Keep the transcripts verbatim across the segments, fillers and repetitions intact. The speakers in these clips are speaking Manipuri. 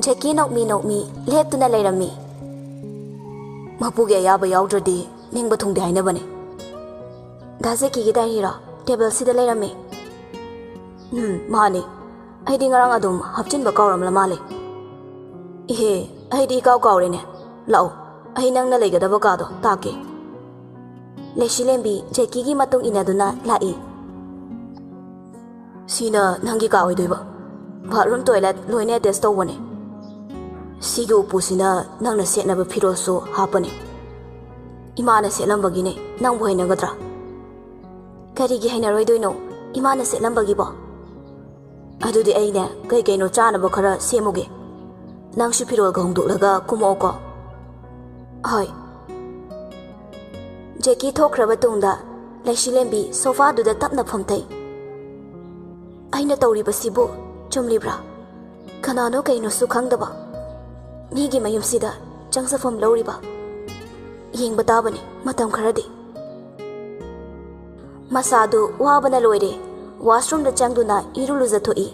ꯖꯦꯀꯤ ꯅꯣꯛꯃꯤ ꯅꯣꯛꯃꯤ ꯂꯦꯞꯇꯨꯅ ꯂꯩꯔꯝꯃꯤ꯫ ꯃꯄꯨꯒꯤ ꯑꯌꯥꯕ ꯌꯥꯎꯗ꯭ꯔꯗꯤ ꯅꯤꯡꯕ ꯊꯨꯡꯗꯦ ꯍꯥꯏꯅꯕꯅꯦ꯫ ꯗꯥ ꯖꯦꯀꯤꯒꯤ ꯗꯥꯏꯔꯤꯔꯣ? ꯇꯦꯕꯜꯁꯤꯗ ꯂꯩꯔꯝꯃꯤ꯫ ꯎꯝ, ꯃꯥꯅꯤ꯫ ꯑꯩꯗꯤ ꯉꯔꯥꯡ ꯑꯗꯨꯝ ꯍꯥꯞꯆꯤꯟꯕ ꯀꯥꯎꯔꯝꯂ ꯃꯥꯜꯂꯦ꯫ ꯏꯍꯦ, ꯑꯩꯗꯤ ꯏꯀꯥꯎ ꯀꯥꯎꯔꯦꯅꯦ꯫ ꯂꯥꯛꯑꯣ, ꯑꯩ ꯅꯪꯅ ꯂꯩꯒꯗꯕ ꯀꯥꯗꯣ ꯇꯥꯛꯀꯦ꯫ ꯂꯩꯁꯤꯂꯦꯝꯕꯤ ꯖꯦꯀꯤꯒꯤ ꯃꯇꯨꯡ ꯏꯟꯅꯗꯨꯅ ꯂꯥꯛꯏ꯫ ꯁꯤꯅ ꯅꯪꯒꯤ ꯀꯥ ꯑꯣꯏꯗꯣꯏꯕ꯫ ꯕꯥꯠꯔꯨꯝ, ꯇꯣꯏꯂꯦꯠ ꯂꯣꯏꯅ ꯑꯦꯇꯦꯆ ꯇꯧꯕꯅꯦ꯫ ꯁꯤꯒꯤ ꯎꯄꯨꯁꯤꯅ ꯅꯪꯅ ꯁꯦꯠꯅꯕ ꯐꯤꯔꯣꯜꯁꯨ ꯍꯥꯞꯄꯅꯦ꯫ ꯏꯃꯥꯅ ꯁꯦꯠꯂꯝꯕꯒꯤꯅꯦ, ꯅꯪꯕꯨ ꯍꯩꯅꯒꯗ꯭ꯔꯥ? ꯀꯔꯤꯒꯤ ꯍꯩꯅꯔꯣꯏꯗꯣꯏꯅꯣ? ꯏꯃꯥꯅ ꯁꯦꯠꯂꯝꯕꯒꯤꯕꯣ? ꯑꯗꯨꯗꯤ ꯑꯩꯅꯦ, ꯀꯩ ꯀꯩꯅꯣ ꯆꯥꯅꯕ ꯈꯔ ꯁꯦꯝꯃꯨꯒꯦ꯫ ꯅꯪꯁꯨ ꯐꯤꯔꯣꯜꯒ ꯍꯣꯡꯗꯣꯛꯂꯒ ꯀꯨꯝꯃꯛꯑꯣꯀꯣ꯫ ꯍꯣꯏ꯫ ꯖꯦꯀꯤ ꯊꯣꯛꯈ꯭ꯔꯕ ꯇꯨꯡꯗ ꯂꯩꯁꯤꯂꯦꯝꯕꯤ ꯁꯣꯐꯥꯗꯨꯗ ꯇꯞꯅ ꯐꯝꯊꯩ꯫ ꯑꯩꯅ ꯇꯧꯔꯤꯕꯁꯤꯕꯨ ꯆꯨꯝꯂꯤꯕ꯭ꯔꯥ? ꯀꯅꯥꯅꯣ ꯀꯩꯅꯣꯁꯨ ꯈꯪꯗꯕ ꯃꯤꯒꯤ ꯃꯌꯨꯝꯁꯤꯗ ꯆꯪꯖꯐꯝ ꯂꯧꯔꯤꯕ? ꯌꯦꯡꯕ ꯇꯥꯕꯅꯤ ꯃꯇꯝ ꯈꯔꯗꯤ꯫ ꯃꯁꯥꯗꯨ ꯋꯥꯕꯅ ꯂꯣꯏꯔꯦ꯫ ꯋꯥꯁꯔꯨꯝꯗ ꯆꯪꯗꯨꯅ ꯏꯔꯨ ꯂꯨꯖꯊꯣꯛꯏ꯫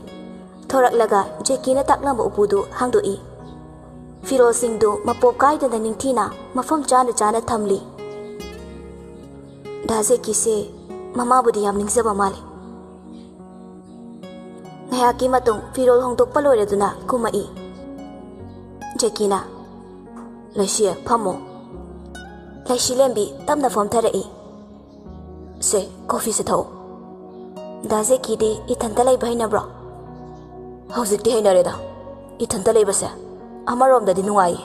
ꯊꯣꯔꯛꯂꯒ ꯖꯦꯀꯤꯅ ꯇꯥꯛꯂꯝꯕ ꯎꯄꯨꯗꯨ ꯍꯥꯡꯗꯣꯛꯏ꯫ ꯐꯤꯔꯣꯜꯁꯤꯡꯗꯨ ꯃꯄꯣꯞ ꯀꯥꯏꯗꯅ ꯅꯤꯡꯊꯤꯅ ꯃꯐꯝ ꯆꯥꯅ ꯆꯥꯅ ꯊꯝꯂꯤ꯫ ꯗꯥ ꯖꯦꯀꯤꯁꯦ ꯃꯃꯥꯕꯨꯗꯤ ꯌꯥꯝ ꯅꯤꯡꯖꯕ ꯃꯥꯜꯂꯤ꯫ ꯉꯥꯏꯍꯥꯛꯀꯤ ꯃꯇꯨꯡ ꯐꯤꯔꯣꯜ ꯍꯣꯡꯗꯣꯛꯄ ꯂꯣꯏꯔꯗꯨꯅ ꯀꯨꯝꯃꯛꯏ꯫ ꯖꯦꯀꯤꯅ, "ꯂꯩꯁꯤ, ꯐꯝꯃꯣ꯫" ꯂꯩꯁꯤꯂꯦꯝꯕꯤ ꯇꯞꯅ ꯐꯝꯊꯔꯛꯏ꯫ "ꯁꯦ, ꯀꯣꯐꯤꯁꯦ ꯊꯛꯑꯣ꯫" "ꯗꯥ ꯖꯦꯀꯤꯗꯤ ꯏꯊꯟꯇ ꯂꯩꯕ ꯍꯩꯅꯕ꯭ꯔꯣ?" "ꯍꯧꯖꯤꯛꯇꯤ ꯍꯩꯅꯔꯦꯗ꯫ ꯏꯊꯟꯇ ꯂꯩꯕꯁꯦ ꯑꯃꯔꯣꯝꯗꯗꯤ ꯅꯨꯡꯉꯥꯏꯌꯦ,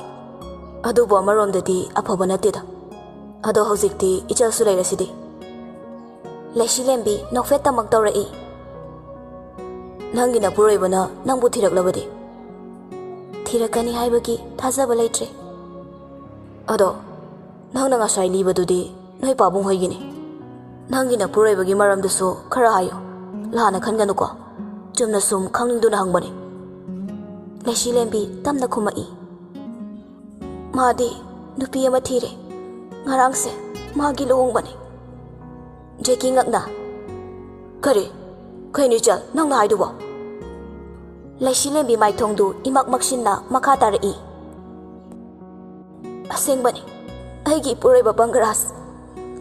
ꯑꯗꯨꯕꯨ ꯑꯃꯔꯣꯝꯗꯗꯤ ꯑꯐꯕ ꯅꯠꯇꯦꯗ꯫ ꯑꯗꯣ ꯍꯧꯖꯤꯛꯇꯤ ꯏꯆꯜꯁꯨ ꯂꯩꯔꯁꯤꯗꯤ꯫" ꯂꯩꯁꯤꯂꯦꯝꯕꯤ ꯅꯣꯛꯐꯦꯠꯇꯃꯛ ꯇꯧꯔꯛꯏ꯫ "ꯅꯪꯒꯤ ꯅꯄꯨꯔꯣꯏꯕꯅ ꯅꯪꯕꯨ ꯊꯤꯔꯛꯂꯕꯗꯤ?" "ꯊꯤꯔꯛꯀꯅꯤ ꯍꯥꯏꯕꯒꯤ ꯊꯥꯖꯕ ꯂꯩꯇ꯭ꯔꯦ꯫" "ꯑꯗꯣ ꯅꯪꯅ ꯉꯁꯥꯏ ꯂꯤꯕꯗꯨꯗꯤ ꯅꯣꯏ ꯄꯥꯕꯨꯡ ꯍꯣꯏꯒꯤꯅꯤ꯫ ꯅꯪꯒꯤ ꯅꯄꯨꯔꯣꯏꯕꯒꯤ ꯃꯔꯝꯗꯨꯁꯨ ꯈꯔ ꯍꯥꯏꯌꯨ꯫ ꯂꯥꯟꯅ ꯈꯟꯒꯅꯨꯀꯣ꯫ ꯆꯨꯝꯅ ꯁꯨꯝ ꯈꯪꯅꯤꯡꯗꯨꯅ ꯍꯪꯕꯅꯤ꯫" ꯂꯩꯁꯤꯂꯦꯝꯕꯤ ꯇꯞꯅ ꯈꯨꯝꯃꯛꯏ꯫ "ꯃꯥꯗꯤ ꯅꯨꯄꯤ ꯑꯃ ꯊꯤꯔꯦ꯫ ꯉꯔꯥꯡꯁꯦ ꯃꯥꯒꯤ ꯂꯨꯍꯣꯡꯕꯅꯤ꯫" ꯖꯦꯀꯤ ꯉꯛꯅ, "ꯀꯔꯤ? ꯀꯩꯅꯣ ꯏꯆꯜ, ꯅꯪꯅ ꯍꯥꯏꯗꯨꯕꯣ?" ꯂꯩꯁꯤꯂꯦꯝꯕꯤ ꯃꯥꯏꯊꯣꯡꯗꯨ ꯏꯃꯛ ꯃꯛꯁꯤꯟꯅ ꯃꯈꯥ ꯇꯥꯔꯛꯏ꯫ "ꯑꯁꯦꯡꯕꯅꯤ, ꯑꯩꯒꯤ ꯏꯄꯨꯔꯣꯏꯕ ꯄꯪꯒꯔꯥꯖ,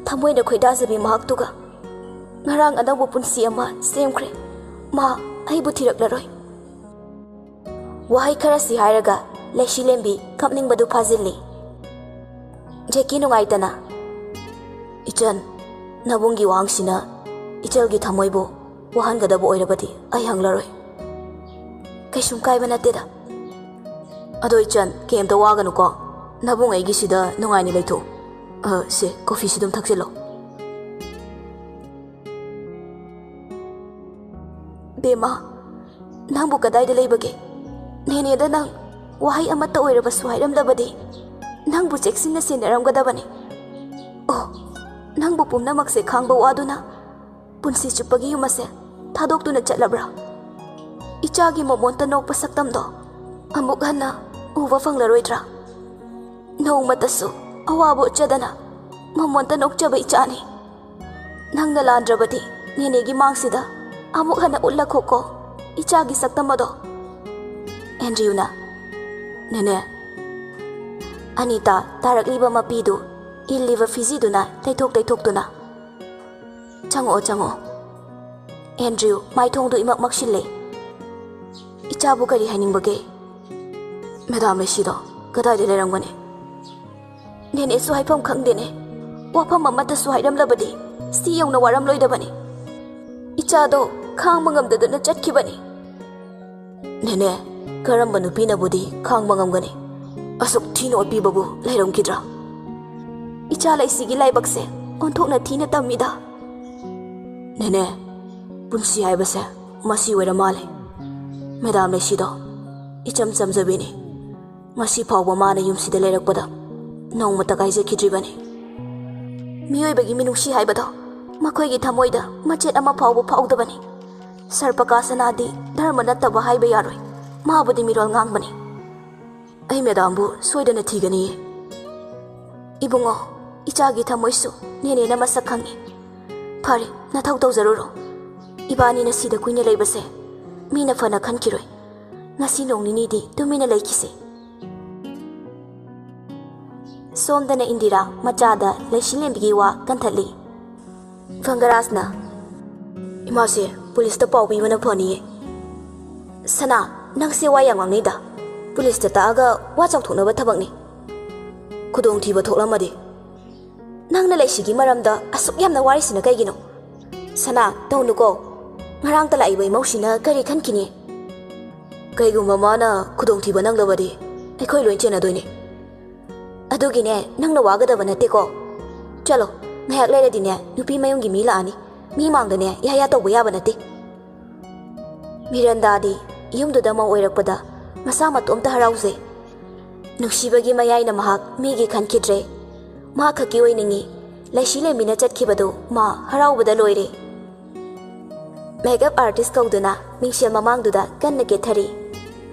ꯊꯃꯣꯏꯅ ꯈꯣꯏꯗꯥꯖꯕꯤ ꯃꯍꯥꯛꯇꯨꯒ ꯉꯔꯥꯡ ꯑꯅꯧꯕ ꯄꯨꯟꯁꯤ ꯑꯃ ꯁꯦꯝꯈ꯭ꯔꯦ꯫ ꯃꯥ ꯑꯩꯕꯨ ꯊꯤꯔꯛꯂꯔꯣꯏ꯫" ꯋꯥꯍꯩ ꯈꯔꯁꯤ ꯍꯥꯏꯔꯒ ꯂꯩꯁꯤꯂꯦꯝꯕꯤ ꯀꯞꯅꯤꯡꯕꯗꯨ ꯐꯥꯖꯤꯜꯂꯤ꯫ ꯖꯦꯀꯤ ꯅꯨꯡꯉꯥꯏꯇꯅ, "ꯏꯆꯟ, ꯅꯕꯨꯡꯒꯤ ꯋꯥꯍꯪꯁꯤꯅ ꯏꯆꯜꯒꯤ ꯊꯃꯣꯏꯕꯨ ꯋꯥꯍꯟꯒꯗꯕ ꯑꯣꯏꯔꯕꯗꯤ ꯑꯩ ꯍꯪꯂꯔꯣꯏ꯫ ꯀꯩꯁꯨꯝ ꯀꯥꯏꯕ ꯅꯠꯇꯦꯗ꯫ ꯑꯗꯣ ꯏꯆꯟ, ꯀꯩꯝꯇ ꯋꯥꯒꯅꯨꯀꯣ꯫ ꯅꯕꯨꯡ ꯑꯩꯒꯤꯁꯤꯗ ꯅꯨꯡꯉꯥꯏꯅ ꯂꯩꯊꯣꯛꯎ꯫ ꯑ, ꯁꯦ, ꯀꯣꯐꯤꯁꯤ ꯑꯗꯨꯝ ꯊꯛꯆꯤꯜꯂꯣ꯫" "ꯕꯦꯝꯃ, ꯅꯪꯕꯨ ꯀꯗꯥꯏꯗ ꯂꯩꯕꯒꯦ? ꯅꯦꯅꯦꯗ ꯅꯪ ꯋꯥꯍꯩ ꯑꯃꯠꯇ ꯑꯣꯏꯔꯕꯁꯨ ꯍꯥꯏꯔꯝꯗꯕꯗꯤ ꯅꯪꯕꯨ ꯆꯦꯛꯁꯤꯟꯅ ꯁꯦꯟꯅꯔꯝꯒꯗꯕꯅꯤ꯫ ꯑꯣ, ꯅꯪꯕꯨ ꯄꯨꯝꯅꯃꯛꯁꯦ ꯈꯥꯡꯕ ꯋꯥꯗꯨꯅ ꯄꯨꯟꯁꯤ ꯆꯨꯞꯄꯒꯤ ꯌꯨꯝ ꯑꯁꯦ ꯊꯥꯗꯣꯛꯇꯨꯅ ꯆꯠꯂꯕ꯭ꯔꯥ? ꯏꯆꯥꯒꯤ ꯃꯃꯣꯟꯇ ꯅꯣꯛꯄ ꯁꯛꯇꯝꯗꯣ ꯑꯃꯨꯛ ꯍꯟꯅ ꯎꯕ ꯐꯪꯂꯔꯣꯏꯗ꯭ꯔꯥ? ꯅꯣꯡꯃꯇꯁꯨ ꯑꯋꯥꯕ ꯎꯠꯆꯗꯅ ꯃꯃꯣꯟꯇ ꯅꯣꯛꯆꯕ ꯏꯆꯥꯅꯤ꯫ ꯅꯪꯅ ꯂꯥꯟꯗ꯭ꯔꯕꯗꯤ ꯅꯦꯅꯦꯒꯤ ꯃꯥꯡꯁꯤꯗ ꯑꯃꯨꯛ ꯍꯟꯅ ꯎꯠꯂꯛꯈꯣꯀꯣ ꯏꯆꯥꯒꯤ ꯁꯛꯇꯝ ꯑꯗꯣ꯫" ꯑꯦꯟꯗ꯭ꯔꯤꯌꯨꯅ, "ꯅꯦꯅꯦ꯫" ꯑꯅꯤꯇꯥ ꯇꯥꯔꯛꯂꯤꯕ ꯃꯄꯤꯗꯨ ꯏꯜꯂꯤꯕ ꯐꯤꯖꯤꯗꯨꯅ ꯇꯩꯊꯣꯛ ꯇꯩꯊꯣꯛꯇꯨꯅ, "ꯆꯪꯉꯛꯑꯣ, ꯆꯪꯉꯛꯑꯣ꯫" ꯑꯦꯟꯗ꯭ꯔꯤꯌꯨ ꯃꯥꯏꯊꯣꯡꯗꯨ ꯏꯃꯛ ꯃꯛꯁꯤꯜꯂꯦ꯫ "ꯏꯆꯥꯕꯨ ꯀꯔꯤ ꯍꯥꯏꯅꯤꯡꯕꯒꯦ?" "ꯃꯦꯗꯥꯝ ꯂꯩꯁꯤꯗꯣ ꯀꯗꯥꯏꯗ ꯂꯩꯔꯝꯒꯅꯤ?" "ꯅꯦꯅꯦꯁꯨ ꯍꯥꯏꯐꯝ ꯈꯪꯗꯦꯅꯦ꯫ ꯋꯥꯐꯝ ꯑꯃꯠꯇꯁꯨ ꯍꯥꯏꯔꯝꯂꯕꯗꯤ ꯁꯤ ꯌꯧꯅ ꯋꯥꯔꯝꯂꯣꯏꯗꯕꯅꯤ꯫ ꯏꯆꯥꯗꯣ ꯈꯥꯡꯕ ꯉꯝꯗꯗꯨꯅ ꯆꯠꯈꯤꯕꯅꯤ꯫" "ꯅꯦꯅꯦ, ꯀꯔꯝꯕ ꯅꯨꯄꯤꯅꯕꯨꯗꯤ ꯈꯥꯡꯕ ꯉꯝꯒꯅꯤ? ꯑꯁꯨꯛ ꯊꯤꯅ ꯑꯣꯠꯄꯤꯕꯕꯨ ꯂꯩꯔꯝꯈꯤꯗ꯭ꯔꯥ?" "ꯏꯆꯥ ꯂꯩꯁꯤꯒꯤ ꯂꯥꯏꯕꯛꯁꯦ ꯑꯣꯟꯊꯣꯛꯅ ꯊꯤꯅ ꯇꯝꯃꯤꯗ꯫" "ꯅꯦꯅꯦ, ꯄꯨꯟꯁꯤ ꯍꯥꯏꯕꯁꯦ ꯃꯁꯤ ꯑꯣꯏꯔ ꯃꯥꯜꯂꯦ꯫ ꯃꯦꯗꯥꯝ ꯂꯩꯁꯤꯗꯣ ꯏꯆꯝ ꯆꯝꯖꯕꯤꯅꯤ꯫ ꯉꯁꯤ ꯐꯥꯎꯕ ꯃꯥꯅ ꯌꯨꯝꯁꯤꯗ ꯂꯩꯔꯛꯄꯗ ꯅꯣꯡꯃꯇ ꯀꯥꯏꯖꯈꯤꯗ꯭ꯔꯤꯕꯅꯤ꯫" ꯃꯤꯑꯣꯏꯕꯒꯤ ꯃꯤꯅꯨꯡꯁꯤ ꯍꯥꯏꯕꯗꯣ ꯃꯈꯣꯏꯒꯤ ꯊꯃꯣꯏꯗ ꯃꯆꯦꯠ ꯑꯃ ꯐꯥꯎꯕ ꯐꯥꯎꯗꯕꯅꯤ꯫ ꯁꯔꯄꯀꯥ ꯁꯅꯥꯗꯤ ꯙꯔꯃ ꯅꯠꯇꯕ ꯍꯥꯏꯕ ꯌꯥꯔꯣꯏ꯫ ꯃꯥꯕꯨꯗꯤ ꯃꯤꯔꯣꯜ ꯉꯥꯡꯕꯅꯤ꯫ "ꯑꯩ ꯃꯦꯗꯥꯝꯕꯨ ꯁꯣꯏꯗꯅ ꯊꯤꯒꯅꯤꯌꯦ꯫" "ꯏꯕꯨꯡꯉꯣ, ꯏꯆꯥꯒꯤ ꯊꯃꯣꯏꯁꯨ ꯅꯦꯅꯦꯅ ꯃꯁꯛ ꯈꯪꯉꯤ꯫ ꯐꯔꯦ, ꯅꯊꯧ ꯇꯧꯖꯔꯨꯔꯣ꯫ ꯏꯕꯥꯅꯤꯅ ꯁꯤꯗ ꯀꯨꯏꯅ ꯂꯩꯕꯁꯦ ꯃꯤꯅ ꯐꯅ ꯈꯟꯈꯤꯔꯣꯏ꯫ ꯉꯁꯤ ꯅꯣꯡ ꯅꯤꯅꯤꯗꯤ ꯇꯨꯃꯤꯟꯅ ꯂꯩꯈꯤꯁꯦ꯫ ꯁꯣꯝꯗꯅ ꯏꯟꯗꯤꯔꯥ ꯃꯆꯥꯗ ꯂꯩꯁꯤꯂꯦꯝꯕꯤꯒꯤ ꯋꯥ ꯀꯟꯊꯠꯂꯤ꯫ ꯐꯪꯒꯔꯥꯖꯅ, "ꯏꯃꯥꯁꯦ ꯄꯨꯂꯤꯁꯇ ꯄꯥꯎ ꯄꯤꯕꯅ ꯐꯅꯤꯌꯦ꯫ ꯁꯅꯥ, ꯅꯪꯁꯦ ꯋꯥ ꯌꯥꯝ ꯉꯥꯡꯅꯩꯗ꯫ ꯄꯨꯂꯤꯁꯇ ꯇꯥꯛꯑꯒ ꯋꯥ ꯆꯥꯎꯊꯣꯛꯅꯕ ꯊꯕꯛꯅꯤ꯫ ꯈꯨꯗꯣꯡꯊꯤꯕ ꯊꯣꯛꯂꯝꯃꯗꯤ?" "ꯅꯪꯅ ꯂꯩꯁꯤꯒꯤ ꯃꯔꯝꯗ ꯑꯁꯨꯛ ꯌꯥꯝꯅ ꯋꯥꯔꯤꯁꯤꯅ ꯀꯩꯒꯤꯅꯣ? ꯁꯅꯥ, ꯇꯧꯅꯨꯀꯣ꯫ ꯉꯔꯥꯡꯇ ꯂꯥꯛꯏꯕ ꯏꯃꯧꯁꯤꯅ ꯀꯔꯤ ꯈꯟꯈꯤꯅꯤ?" "ꯀꯩꯒꯨꯝꯕ ꯃꯥꯅ ꯈꯨꯗꯣꯡꯊꯤꯕ ꯅꯪꯂꯕꯗꯤ ꯑꯩꯈꯣꯏ ꯂꯣꯏ ꯆꯦꯟꯅꯗꯣꯏꯅꯦ꯫ ꯑꯗꯨꯒꯤꯅꯦ ꯅꯪꯅ ꯋꯥꯒꯗꯕ ꯅꯠꯇꯦꯀꯣ꯫ ꯆꯠꯂꯣ, ꯉꯥꯏꯍꯥꯛ ꯂꯩꯔꯗꯤꯅꯦ ꯅꯨꯄꯤ ꯃꯌꯨꯝꯒꯤ ꯃꯤ ꯂꯥꯛꯑꯅꯤ꯫ ꯃꯤ ꯃꯥꯡꯗꯅꯦ ꯌꯥꯌꯥ ꯇꯧꯕ ꯌꯥꯕ ꯅꯠꯇꯦ꯫" ꯃꯤꯔꯟꯗꯥꯗꯤ ꯌꯨꯝꯗꯨꯗ ꯃꯧ ꯑꯣꯏꯔꯛꯄꯗ ꯃꯁꯥ ꯃꯇꯣꯝꯇ ꯍꯔꯥꯎꯖꯩ꯫ ꯅꯨꯡꯁꯤꯕꯒꯤ ꯃꯌꯥꯏꯅ ꯃꯍꯥꯛ ꯃꯤꯒꯤ ꯈꯟꯈꯤꯗ꯭ꯔꯦ꯫ ꯃꯥ ꯈꯛꯀꯤ ꯑꯣꯏꯅꯤꯡꯏ꯫ ꯂꯩꯁꯤꯂꯦꯝꯕꯤꯅ ꯆꯠꯈꯤꯕꯗꯨ ꯃꯥ ꯍꯔꯥꯎꯕꯗ ꯂꯣꯏꯔꯦ꯫ ꯃꯦꯀꯞ ꯑꯥꯔꯇꯤꯁ ꯀꯧꯗꯨꯅ ꯃꯤꯡꯁꯦꯜ ꯃꯃꯥꯡꯗꯨꯗ ꯀꯟꯅ ꯀꯦꯊꯔꯤ꯫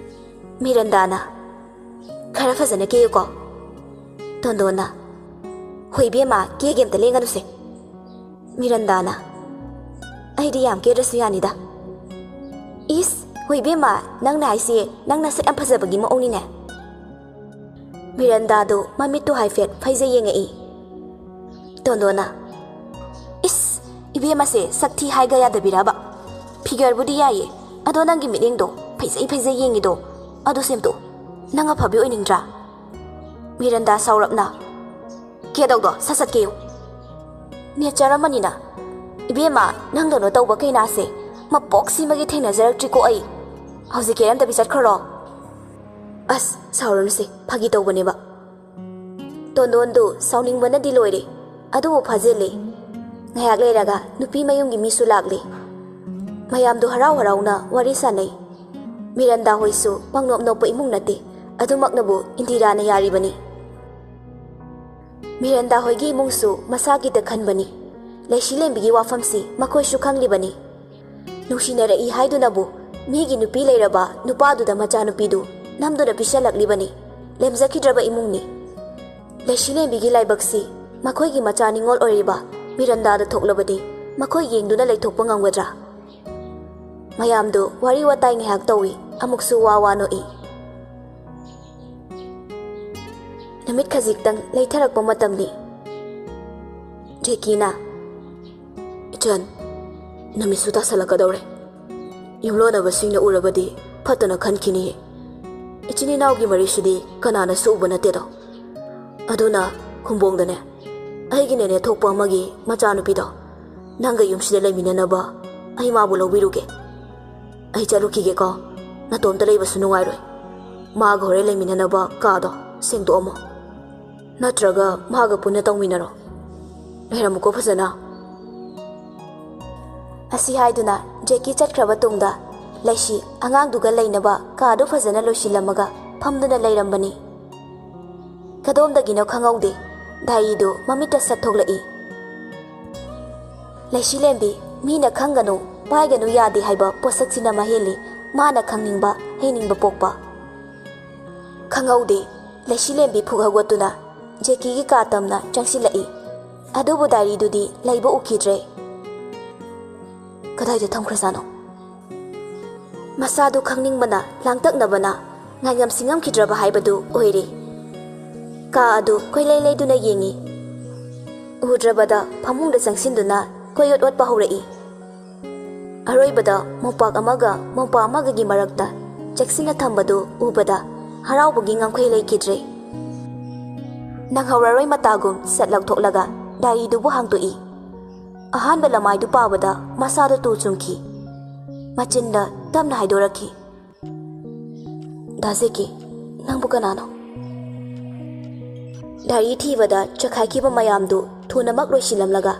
ꯃꯤꯔꯟꯗꯥꯅ, "ꯈꯔ ꯐꯖꯅ ꯀꯦꯌꯨꯀꯣ꯫" ꯇꯣꯟꯗꯣꯟꯅ, "ꯍꯣꯏ ꯏꯕꯦꯝꯃ, ꯀꯦꯒꯦ, ꯑꯝꯇ ꯂꯦꯡꯒꯅꯨꯁꯦ꯫" ꯃꯤꯔꯟꯗꯥꯅ, "ꯑꯩꯗꯤ ꯌꯥꯝ ꯀꯦꯗ꯭ꯔꯁꯨ ꯌꯥꯅꯤꯗ꯫" "ꯏꯁ, ꯍꯣꯏ ꯏꯕꯦꯝꯃ, ꯅꯪꯅ ꯍꯥꯏꯁꯦ ꯅꯪ ꯅꯁꯛ ꯌꯥꯝ ꯐꯖꯕꯒꯤ ꯃꯑꯣꯡꯅꯤꯅꯦ꯫" ꯃꯤꯔꯟꯗꯥꯗꯨ ꯃꯃꯤꯠꯇꯨ ꯍꯥꯏꯐꯦꯠ ꯐꯩꯖꯩ ꯌꯦꯡꯉꯛꯏ꯫ ꯇꯣꯟꯗꯣꯟꯅ, "ꯏꯁ, ꯏꯕꯦꯝꯃꯁꯦ ꯁꯛ ꯊꯤ ꯍꯥꯏꯒ ꯌꯥꯗꯕꯤꯔꯕ? ꯐꯤꯒꯔꯕꯨꯗꯤ ꯌꯥꯏꯌꯦ, ꯑꯗꯣ ꯅꯪꯒꯤ ꯃꯤꯠꯌꯦꯡꯗꯣ ꯐꯩꯖꯩ ꯐꯩꯖꯩ ꯌꯦꯡꯉꯤꯗꯣ, ꯑꯗꯨ ꯁꯦꯝꯗꯣꯛꯎ꯫ ꯅꯪ ꯑꯐꯕꯤ ꯑꯣꯏꯅꯤꯡꯗ꯭ꯔꯥ?" ꯃꯤꯔꯟꯗꯥ ꯁꯥꯎꯔꯞꯅ, "ꯀꯦꯗꯧꯗꯣ ꯁꯠ ꯁꯠ ꯀꯦꯌꯨ꯫" "ꯅꯦꯆꯔ ꯑꯃꯅꯤꯅ꯫ ꯏꯕꯦꯝꯃ, ꯅꯪꯗꯧꯅ ꯇꯧꯕ ꯀꯩꯅꯥꯁꯦ ꯃꯄꯣꯛꯁꯤꯃꯒꯤ ꯊꯦꯡꯅꯖꯔꯛꯇ꯭ꯔꯤꯀꯣ ꯑꯩ꯫ ꯍꯧꯖꯤꯛ ꯀꯦꯔꯝꯗꯕꯤ ꯆꯠꯈ꯭ꯔꯣ꯫" "ꯑꯁ, ꯁꯥꯎꯔꯅꯨꯁꯦ, ꯐꯥꯒꯤ ꯇꯧꯕꯅꯦꯕ꯫" ꯇꯣꯟꯗꯣꯟꯗꯨ ꯁꯥꯎꯅꯤꯡꯕꯅꯗꯤ ꯂꯣꯏꯔꯦ, ꯑꯗꯨꯕꯨ ꯐꯥꯖꯤꯜꯂꯦ꯫ ꯉꯥꯏꯍꯥꯛ ꯂꯩꯔꯒ ꯅꯨꯄꯤ ꯃꯌꯨꯝꯒꯤ ꯃꯤꯁꯨ ꯂꯥꯛꯂꯦ꯫ ꯃꯌꯥꯝꯗꯨ ꯍꯔꯥꯎ ꯍꯔꯥꯎꯅ ꯋꯥꯔꯤ ꯁꯥꯟꯅꯩ꯫ ꯃꯤꯔꯟꯗꯥ ꯍꯣꯏꯁꯨ ꯄꯪꯅꯣꯞ ꯅꯣꯞꯄ ꯏꯃꯨꯡ ꯅꯠꯇꯦ, ꯑꯗꯨꯃꯛꯅꯕꯨ ꯏꯟꯗꯤꯔꯥꯅ ꯌꯥꯔꯤꯕꯅꯤ꯫ ꯃꯤꯔꯟꯗꯥ ꯍꯣꯏꯒꯤ ꯏꯃꯨꯡꯁꯨ ꯃꯁꯥꯒꯤꯗ ꯈꯟꯕꯅꯤ꯫ ꯂꯩꯁꯤꯂꯦꯝꯕꯤꯒꯤ ꯋꯥꯐꯝꯁꯤ ꯃꯈꯣꯏꯁꯨ ꯈꯪꯂꯤꯕꯅꯤ꯫ ꯅꯨꯡꯁꯤꯅꯔꯛꯏ ꯍꯥꯏꯗꯨꯅꯕꯨ ꯃꯤꯒꯤ ꯅꯨꯄꯤ ꯂꯩꯔꯕ ꯅꯨꯄꯥꯗꯨꯗ ꯃꯆꯥꯅꯨꯄꯤꯗꯨ ꯅꯝꯗꯨꯅ ꯄꯤꯁꯜꯂꯛꯂꯤꯕꯅꯤ꯫ ꯂꯦꯝꯖꯈꯤꯗ꯭ꯔꯕ ꯏꯃꯨꯡꯅꯤ꯫ ꯂꯩꯁꯤꯂꯦꯝꯕꯤꯒꯤ ꯂꯥꯏꯕꯛꯁꯤ ꯃꯈꯣꯏꯒꯤ ꯃꯆꯥ ꯅꯤꯉꯣꯜ ꯑꯣꯏꯔꯤꯕ ꯃꯤꯔꯟꯗꯥꯗ ꯊꯣꯛꯂꯕꯗꯤ ꯃꯈꯣꯏ ꯌꯦꯡꯗꯨꯅ ꯂꯩꯊꯣꯛꯄ ꯉꯝꯒꯗ꯭ꯔꯥ? ꯃꯌꯥꯝꯗꯨ ꯋꯥꯔꯤ ꯋꯥꯇꯥꯏ ꯉꯥꯏꯍꯥꯛ ꯇꯧꯏ꯫ ꯑꯃꯨꯛꯁꯨ ꯋꯥ ꯋꯥ ꯅꯣꯛꯏ꯫ ꯅꯨꯃꯤꯠ ꯈꯖꯤꯛꯇꯪ ꯂꯩꯊꯔꯛꯄ ꯃꯇꯝꯅꯤ꯫ ꯖꯦꯀꯤꯅ, "ꯏꯆꯟ, ꯅꯨꯃꯤꯠꯁꯨ ꯇꯥꯁꯜꯂꯛꯀꯗꯧꯔꯦ꯫ ꯌꯨꯝꯂꯣꯟꯅꯕꯁꯤꯡꯅ ꯎꯔꯕꯗꯤ ꯐꯠꯇꯅ ꯈꯟꯈꯤꯅꯤꯌꯦ꯫ ꯏꯆꯤꯟ ꯏꯅꯥꯎꯒꯤ ꯃꯔꯤꯁꯤꯗꯤ ꯀꯅꯥꯅꯁꯨ ꯎꯕ ꯅꯠꯇꯦꯗꯣ꯫ ꯑꯗꯨꯅ ꯈꯨꯝꯕꯣꯡꯗꯅꯦ, ꯑꯩꯒꯤ ꯅꯦꯅꯦ ꯊꯣꯛꯄ ꯑꯃꯒꯤ ꯃꯆꯥꯅꯨꯄꯤꯗꯣ, ꯅꯪꯒ ꯌꯨꯝꯁꯤꯗ ꯂꯩꯃꯤꯟꯅꯅꯕ ꯑꯩ ꯃꯥꯕꯨ ꯂꯧꯕꯤꯔꯨꯒꯦ꯫ ꯑꯩ ꯆꯠꯂꯨꯈꯤꯒꯦꯀꯣ꯫ ꯅꯇꯣꯝꯇ ꯂꯩꯕꯁꯨ ꯅꯨꯡꯉꯥꯏꯔꯣꯏ꯫ ꯃꯥꯒ ꯍꯣꯔꯦꯟ ꯂꯩꯃꯤꯟꯅꯅꯕ ꯀꯥꯗꯣ ꯁꯦꯡꯗꯣꯛꯑꯝꯃꯣ꯫ ꯅꯠꯇ꯭ꯔꯒ ꯃꯥꯒ ꯄꯨꯟꯅ ꯇꯧꯃꯤꯟꯅꯔꯣ꯫ ꯂꯩꯔꯝꯃꯨꯀꯣ ꯐꯖꯅ꯫" ꯑꯁꯤ ꯍꯥꯏꯗꯨꯅ ꯖꯦꯀꯤ ꯆꯠꯈ꯭ꯔꯕ ꯇꯨꯡꯗ, ꯂꯩꯁꯤ ꯑꯉꯥꯡꯗꯨꯒ ꯂꯩꯅꯕ ꯀꯥꯗꯨ ꯐꯖꯅ ꯂꯣꯏꯁꯤꯜꯂꯝꯃꯒ ꯐꯝꯗꯨꯅ ꯂꯩꯔꯝꯕꯅꯤ꯫ ꯀꯗꯣꯝꯗꯒꯤꯅꯣ ꯈꯪꯍꯧꯗꯦ, ꯗꯥꯏꯔꯤꯗꯨ ꯃꯃꯤꯠꯇ ꯁꯠ ꯊꯣꯛꯂꯛꯏ꯫ ꯂꯩꯁꯤꯂꯦꯝꯕꯤ, ꯃꯤꯅ ꯈꯪꯒꯅꯨ, ꯄꯥꯏꯒꯅꯨ ꯌꯥꯗꯦ ꯍꯥꯏꯕ ꯄꯣꯠꯁꯛꯁꯤꯅ ꯃꯍꯦꯜꯂꯤ ꯃꯥꯅ ꯈꯪꯅꯤꯡꯕ, ꯍꯩꯅꯤꯡꯕ ꯄꯣꯛꯄ꯫ ꯈꯪꯍꯧꯗꯦ, ꯂꯩꯁꯤꯂꯦꯝꯕꯤ ꯐꯨꯛ ꯍꯧꯒꯠꯇꯨꯅ ꯖꯦꯀꯤꯒꯤ ꯀꯥ ꯇꯝꯅ ꯆꯪꯁꯤꯜꯂꯛꯏ꯫ ꯑꯗꯨꯕꯨ ꯗꯥꯏꯔꯤꯗꯨꯗꯤ ꯂꯩꯕ ꯎꯈꯤꯗ꯭ꯔꯦ꯫ ꯀꯗꯥꯏꯗ ꯊꯝꯈ꯭ꯔꯖꯥꯠꯅꯣ? ꯃꯁꯥꯗꯨ ꯈꯪꯅꯤꯡꯕꯅ, ꯂꯥꯡꯇꯛꯅꯕꯅ ꯉꯥꯏꯉꯝ ꯁꯤꯡꯉꯝꯈꯤꯗ꯭ꯔꯕ ꯍꯥꯏꯕꯗꯨ ꯑꯣꯏꯔꯦ꯫ ꯀꯥ ꯑꯗꯨ ꯀꯣꯏꯂꯩ ꯂꯩꯗꯨꯅ ꯌꯦꯡꯉꯤ꯫ ꯎꯗ꯭ꯔꯕꯗ ꯐꯃꯨꯡꯗ ꯆꯪꯁꯤꯟꯗꯨꯅ ꯀꯣꯏꯑꯣꯠ ꯑꯣꯠꯄ ꯍꯧꯔꯛꯏ꯫ ꯑꯔꯣꯏꯕꯗ ꯃꯣꯝꯄꯥꯛ ꯑꯃꯒ ꯃꯣꯝꯄꯥꯛ ꯑꯃꯒꯒꯤ ꯃꯔꯛꯇ ꯆꯦꯛꯁꯤꯟꯅ ꯊꯝꯕꯗꯨ ꯎꯕꯗ ꯍꯔꯥꯎꯕꯒꯤ ꯉꯝꯈꯩ ꯂꯩꯈꯤꯗ꯭ꯔꯦ꯫ ꯅꯪꯍꯧꯔꯔꯣꯏ ꯃꯇꯥꯒꯨꯝ ꯁꯠ ꯂꯧꯊꯣꯛꯂꯒ ꯗꯥꯏꯔꯤꯗꯨꯕꯨ ꯍꯥꯡꯗꯣꯛꯏ꯫ ꯑꯍꯥꯟꯕ ꯂꯃꯥꯏꯗꯨ ꯄꯥꯕꯗ ꯃꯁꯥꯗꯣ ꯇꯨ ꯆꯨꯡꯈꯤ꯫ ꯃꯆꯤꯟꯗ ꯇꯞꯅ ꯍꯥꯏꯗꯣꯔꯛꯈꯤ, "ꯗꯥ ꯖꯦꯀꯤ, ꯅꯪꯕꯨ ꯀꯅꯥꯅꯣ?" ꯗꯥꯏꯔꯤ ꯊꯤꯕꯗ ꯆꯈꯥꯏꯈꯤꯕ ꯃꯌꯥꯝꯗꯨ ꯊꯨꯅꯃꯛ ꯂꯣꯏꯁꯤꯜꯂꯝꯂꯒ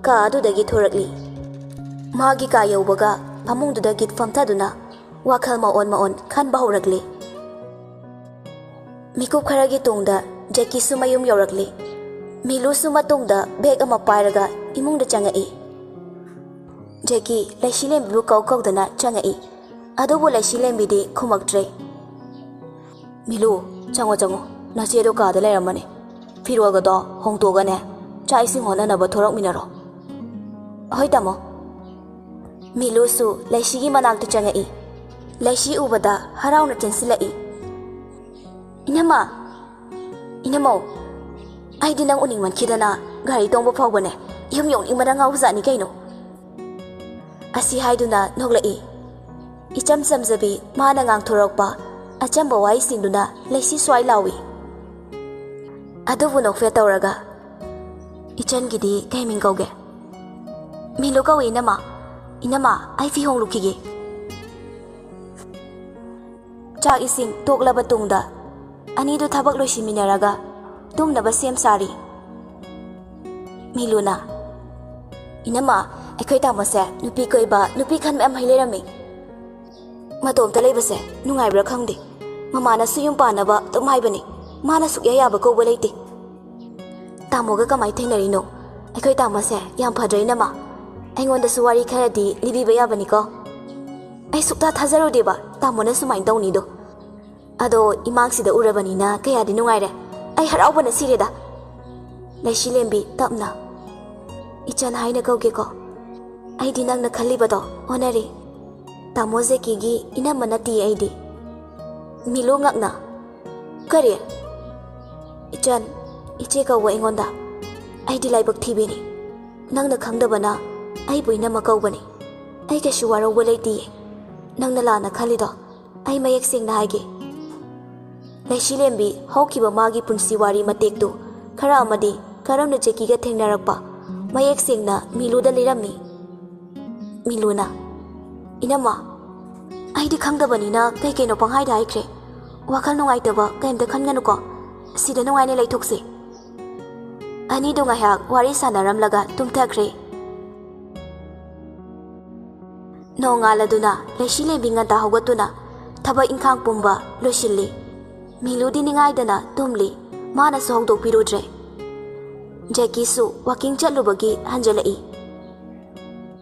ꯀꯥ ꯑꯗꯨꯗꯒꯤ ꯊꯣꯔꯛꯂꯤ꯫ ꯃꯥꯒꯤ ꯀꯥ ꯌꯧꯕꯒ ꯐꯃꯨꯡꯗꯨꯗ ꯒꯤꯠ ꯐꯝꯊꯗꯨꯅ ꯋꯥꯈꯜ ꯃꯑꯣꯟ ꯃꯑꯣꯟ ꯈꯟꯕ ꯍꯧꯔꯛꯂꯤ꯫ ꯃꯤꯀꯨꯞ ꯈꯔꯒꯤ ꯇꯨꯡꯗ ꯖꯦꯀꯤꯁꯨ ꯃꯌꯨꯝ ꯌꯧꯔꯛꯂꯤ꯫ ꯃꯤꯂꯨꯁꯨ ꯃꯇꯨꯡꯗ ꯕꯦꯒ ꯑꯃ ꯄꯥꯏꯔꯒ ꯏꯃꯨꯡꯗ ꯆꯪꯉꯛꯏ꯫ ꯖꯦꯀꯤ ꯂꯩꯁꯤꯂꯦꯝꯕꯤꯕꯨ ꯀꯧ ꯀꯧꯗꯅ ꯆꯪꯉꯛꯏ꯫ ꯑꯗꯨꯕꯨ ꯂꯩꯁꯤꯂꯦꯝꯕꯤꯗꯤ ꯈꯨꯝꯃꯛꯇ꯭ꯔꯦ꯫ "ꯃꯤꯂꯨ, ꯆꯪꯉꯣ, ꯆꯪꯉꯣ꯫ ꯅꯆꯦꯗꯣ ꯀꯥꯗ ꯂꯩꯔꯝꯃꯅꯤ꯫ ꯐꯤꯔꯣꯜꯒꯗꯣ ꯍꯣꯡꯗꯣꯛꯑꯒꯅꯦ, ꯆꯥꯛ ꯏꯁꯤꯡ ꯍꯣꯠꯅꯅꯕ ꯊꯣꯔꯛꯃꯤꯟꯅꯔꯣ꯫" "ꯍꯣꯏ, ꯇꯥꯃꯣ꯫" ꯃꯤꯂꯨꯁꯨ ꯂꯩꯁꯤꯒꯤ ꯃꯅꯥꯛꯇ ꯆꯪꯉꯛꯏ꯫ ꯂꯩꯁꯤ ꯎꯕꯗ ꯍꯔꯥꯎꯅ ꯆꯦꯟꯁꯤꯜꯂꯛꯏ꯫ "ꯏꯅꯝꯃ! ꯏꯅꯝꯃꯧ! ꯑꯩꯗꯤ ꯅꯪ ꯎꯅꯤꯡꯃꯟꯈꯤꯗꯅ ꯒꯥꯔꯤ ꯇꯣꯡꯕ ꯐꯥꯎꯕꯅꯦ ꯌꯨꯝ ꯌꯧꯅꯤꯡꯕꯅ ꯉꯥꯎꯕꯖꯥꯠꯅꯤ ꯀꯩꯅꯣ!" ꯑꯁꯤ ꯍꯥꯏꯗꯨꯅ ꯅꯣꯛꯂꯛꯏ꯫ ꯏꯆꯝ ꯆꯝꯖꯕꯤ ꯃꯥꯅ ꯉꯥꯡꯊꯣꯔꯛꯄ ꯑꯆꯝꯕ ꯋꯥꯍꯩꯁꯤꯡꯗꯨꯅ ꯂꯩꯁꯤ ꯁ꯭ꯋꯥꯏ ꯂꯥꯎꯏ꯫ ꯑꯗꯨꯕꯨ ꯅꯣꯛꯐꯦꯠ ꯇꯧꯔꯒ, "ꯏꯆꯟꯒꯤꯗꯤ ꯀꯩ ꯃꯤꯡ ꯀꯧꯒꯦ?" "ꯃꯤꯂꯨ ꯀꯧꯏ, ꯏꯅꯝꯃ꯫ ꯏꯅꯝꯃ, ꯑꯩ ꯐꯤ ꯍꯣꯡꯂꯨꯈꯤꯒꯦ꯫" ꯆꯥꯛ ꯏꯁꯤꯡ ꯇꯣꯛꯂꯕ ꯇꯨꯡꯗ ꯑꯅꯤꯗꯨ ꯊꯕꯛ ꯂꯣꯏꯁꯤꯟꯃꯤꯟꯅꯔꯒ ꯇꯨꯝꯅꯕ ꯁꯦꯝ ꯁꯥꯔꯤ꯫ ꯃꯤꯂꯨꯅ, "ꯏꯅꯝꯃ, ꯑꯩꯈꯣꯏ ꯇꯥꯃꯣꯁꯦ ꯅꯨꯄꯤ ꯀꯣꯏꯕ, ꯅꯨꯄꯤ ꯈꯟꯕ ꯌꯥꯝ ꯍꯩ ꯂꯩꯔꯝꯃꯤ꯫ ꯃꯇꯣꯝꯇ ꯂꯩꯕꯁꯦ ꯅꯨꯡꯉꯥꯏꯕ꯭ꯔꯥ ꯈꯪꯗꯦ꯫ ꯃꯃꯥꯅꯁꯨ ꯌꯨꯝ ꯄꯥꯟꯅꯕ ꯑꯗꯨꯝ ꯍꯥꯏꯕꯅꯤ꯫ ꯃꯥꯅ ꯁꯨꯛꯌꯥ ꯌꯥꯕ ꯀꯧꯕ ꯂꯩꯇꯦ꯫" "ꯇꯥꯃꯣꯒ ꯀꯃꯥꯏ ꯊꯦꯡꯅꯔꯤꯅꯣ? ꯑꯩꯈꯣꯏ ꯇꯥꯃꯣꯁꯦ ꯌꯥꯝ ꯐꯗ꯭ꯔꯣ, ꯏꯅꯝꯃ? ꯑꯩꯉꯣꯟꯗꯁꯨ ꯋꯥꯔꯤ ꯈꯔꯗꯤ ꯂꯤꯕꯤꯕ ꯌꯥꯕꯅꯤꯀꯣ꯫ ꯑꯩ ꯁꯨꯛꯊꯥ ꯊꯥꯖꯔꯨꯗꯦꯕ ꯇꯥꯃꯣꯅ ꯁꯨꯃꯥꯏꯅ ꯇꯧꯅꯤꯗꯣ꯫ ꯑꯗꯣ ꯏꯃꯥꯡꯁꯤꯗ ꯎꯔꯕꯅꯤꯅ ꯀꯌꯥꯗꯤ ꯅꯨꯡꯉꯥꯏꯔꯦ꯫ ꯑꯩ ꯍꯔꯥꯎꯕꯅ ꯁꯤꯔꯦꯗ꯫" ꯂꯩꯁꯤꯂꯦꯝꯕꯤ ꯇꯞꯅ, "ꯏꯆꯟ ꯍꯥꯏꯅ ꯀꯧꯒꯦꯀꯣ꯫ ꯑꯩꯗꯤ ꯅꯪꯅ ꯈꯜꯂꯤꯕꯗꯣ ꯑꯣꯟꯅꯔꯦ꯫ ꯇꯥꯃꯣ ꯖꯦꯀꯤꯒꯤ ꯏꯅꯝꯃ ꯅꯠꯇꯤꯌꯦ ꯑꯩꯗꯤ꯫" ꯃꯤꯂꯨ ꯉꯛꯅ, "ꯀꯔꯤ? ꯏꯆꯟ, ꯏꯆꯦ ꯀꯧꯕ ꯑꯩꯉꯣꯟꯗ? ꯑꯩꯗꯤ ꯂꯥꯏꯕꯛ ꯊꯤꯕꯤꯅꯤ꯫ ꯅꯪꯅ ꯈꯪꯗꯕꯅ ꯑꯩꯕꯨ ꯏꯅꯝꯃ ꯀꯧꯕꯅꯤ꯫ ꯑꯩ ꯀꯩꯁꯨ ꯋꯥꯔꯧꯕ ꯂꯩꯇꯤꯌꯦ꯫ ꯅꯪꯅ ꯂꯥꯟꯅ ꯈꯜꯂꯤꯗꯣ ꯑꯩ ꯃꯌꯦꯛ ꯁꯦꯡꯅ ꯍꯥꯏꯒꯦ꯫" ꯂꯩꯁꯤꯂꯦꯝꯕꯤ ꯍꯧꯈꯤꯕ ꯃꯥꯒꯤ ꯄꯨꯟꯁꯤ ꯋꯥꯔꯤ ꯃꯇꯦꯛꯇꯨ ꯈꯔ ꯑꯃꯗꯤ ꯀꯔꯝꯅ ꯖꯦꯀꯤꯒ ꯊꯦꯡꯅꯔꯛꯄ ꯃꯌꯦꯛ ꯁꯦꯡꯅ ꯃꯤꯂꯨꯗ ꯂꯤꯔꯝꯃꯤ꯫ ꯃꯤꯂꯨꯅ, "ꯏꯅꯝꯃ, ꯑꯩꯗꯤ ꯈꯪꯗꯕꯅꯤꯅ ꯀꯩ ꯀꯩꯅꯣ ꯄꯪꯍꯥꯏꯗ ꯍꯥꯏꯈ꯭ꯔꯦ꯫ ꯋꯥꯈꯜ ꯅꯨꯡꯉꯥꯏꯇꯕ ꯀꯩꯝꯇ ꯈꯟꯒꯅꯨꯀꯣ꯫ ꯁꯤꯗ ꯅꯨꯡꯉꯥꯏꯅ ꯂꯩꯊꯣꯛꯁꯤ꯫" ꯑꯅꯤꯗꯨ ꯉꯥꯏꯍꯥꯛ ꯋꯥꯔꯤ ꯁꯥꯟꯅꯔꯝꯂꯒ ꯇꯨꯝꯊꯈ꯭ꯔꯦ꯫ ꯅꯣꯡꯉꯥꯜꯂꯗꯨꯅ ꯂꯩꯁꯤꯂꯦꯝꯕꯤ ꯉꯟꯇꯥ ꯍꯧꯒꯠꯇꯨꯅ ꯊꯕꯛ ꯏꯪꯈꯥꯡ ꯄꯨꯝꯕ ꯂꯣꯏꯁꯤꯜꯂꯤ꯫ ꯃꯤꯂꯨꯗꯤ ꯅꯤꯡꯉꯥꯏꯗꯅ ꯇꯨꯝꯂꯤ꯫ ꯃꯥꯅꯁꯨ ꯍꯧꯗꯣꯛꯄꯤꯔꯨꯗ꯭ꯔꯦ꯫ ꯖꯦꯀꯤꯁꯨ ꯋꯥꯀꯤꯡ ꯆꯠꯂꯨꯕꯒꯤ ꯍꯟꯖꯜꯂꯛꯏ꯫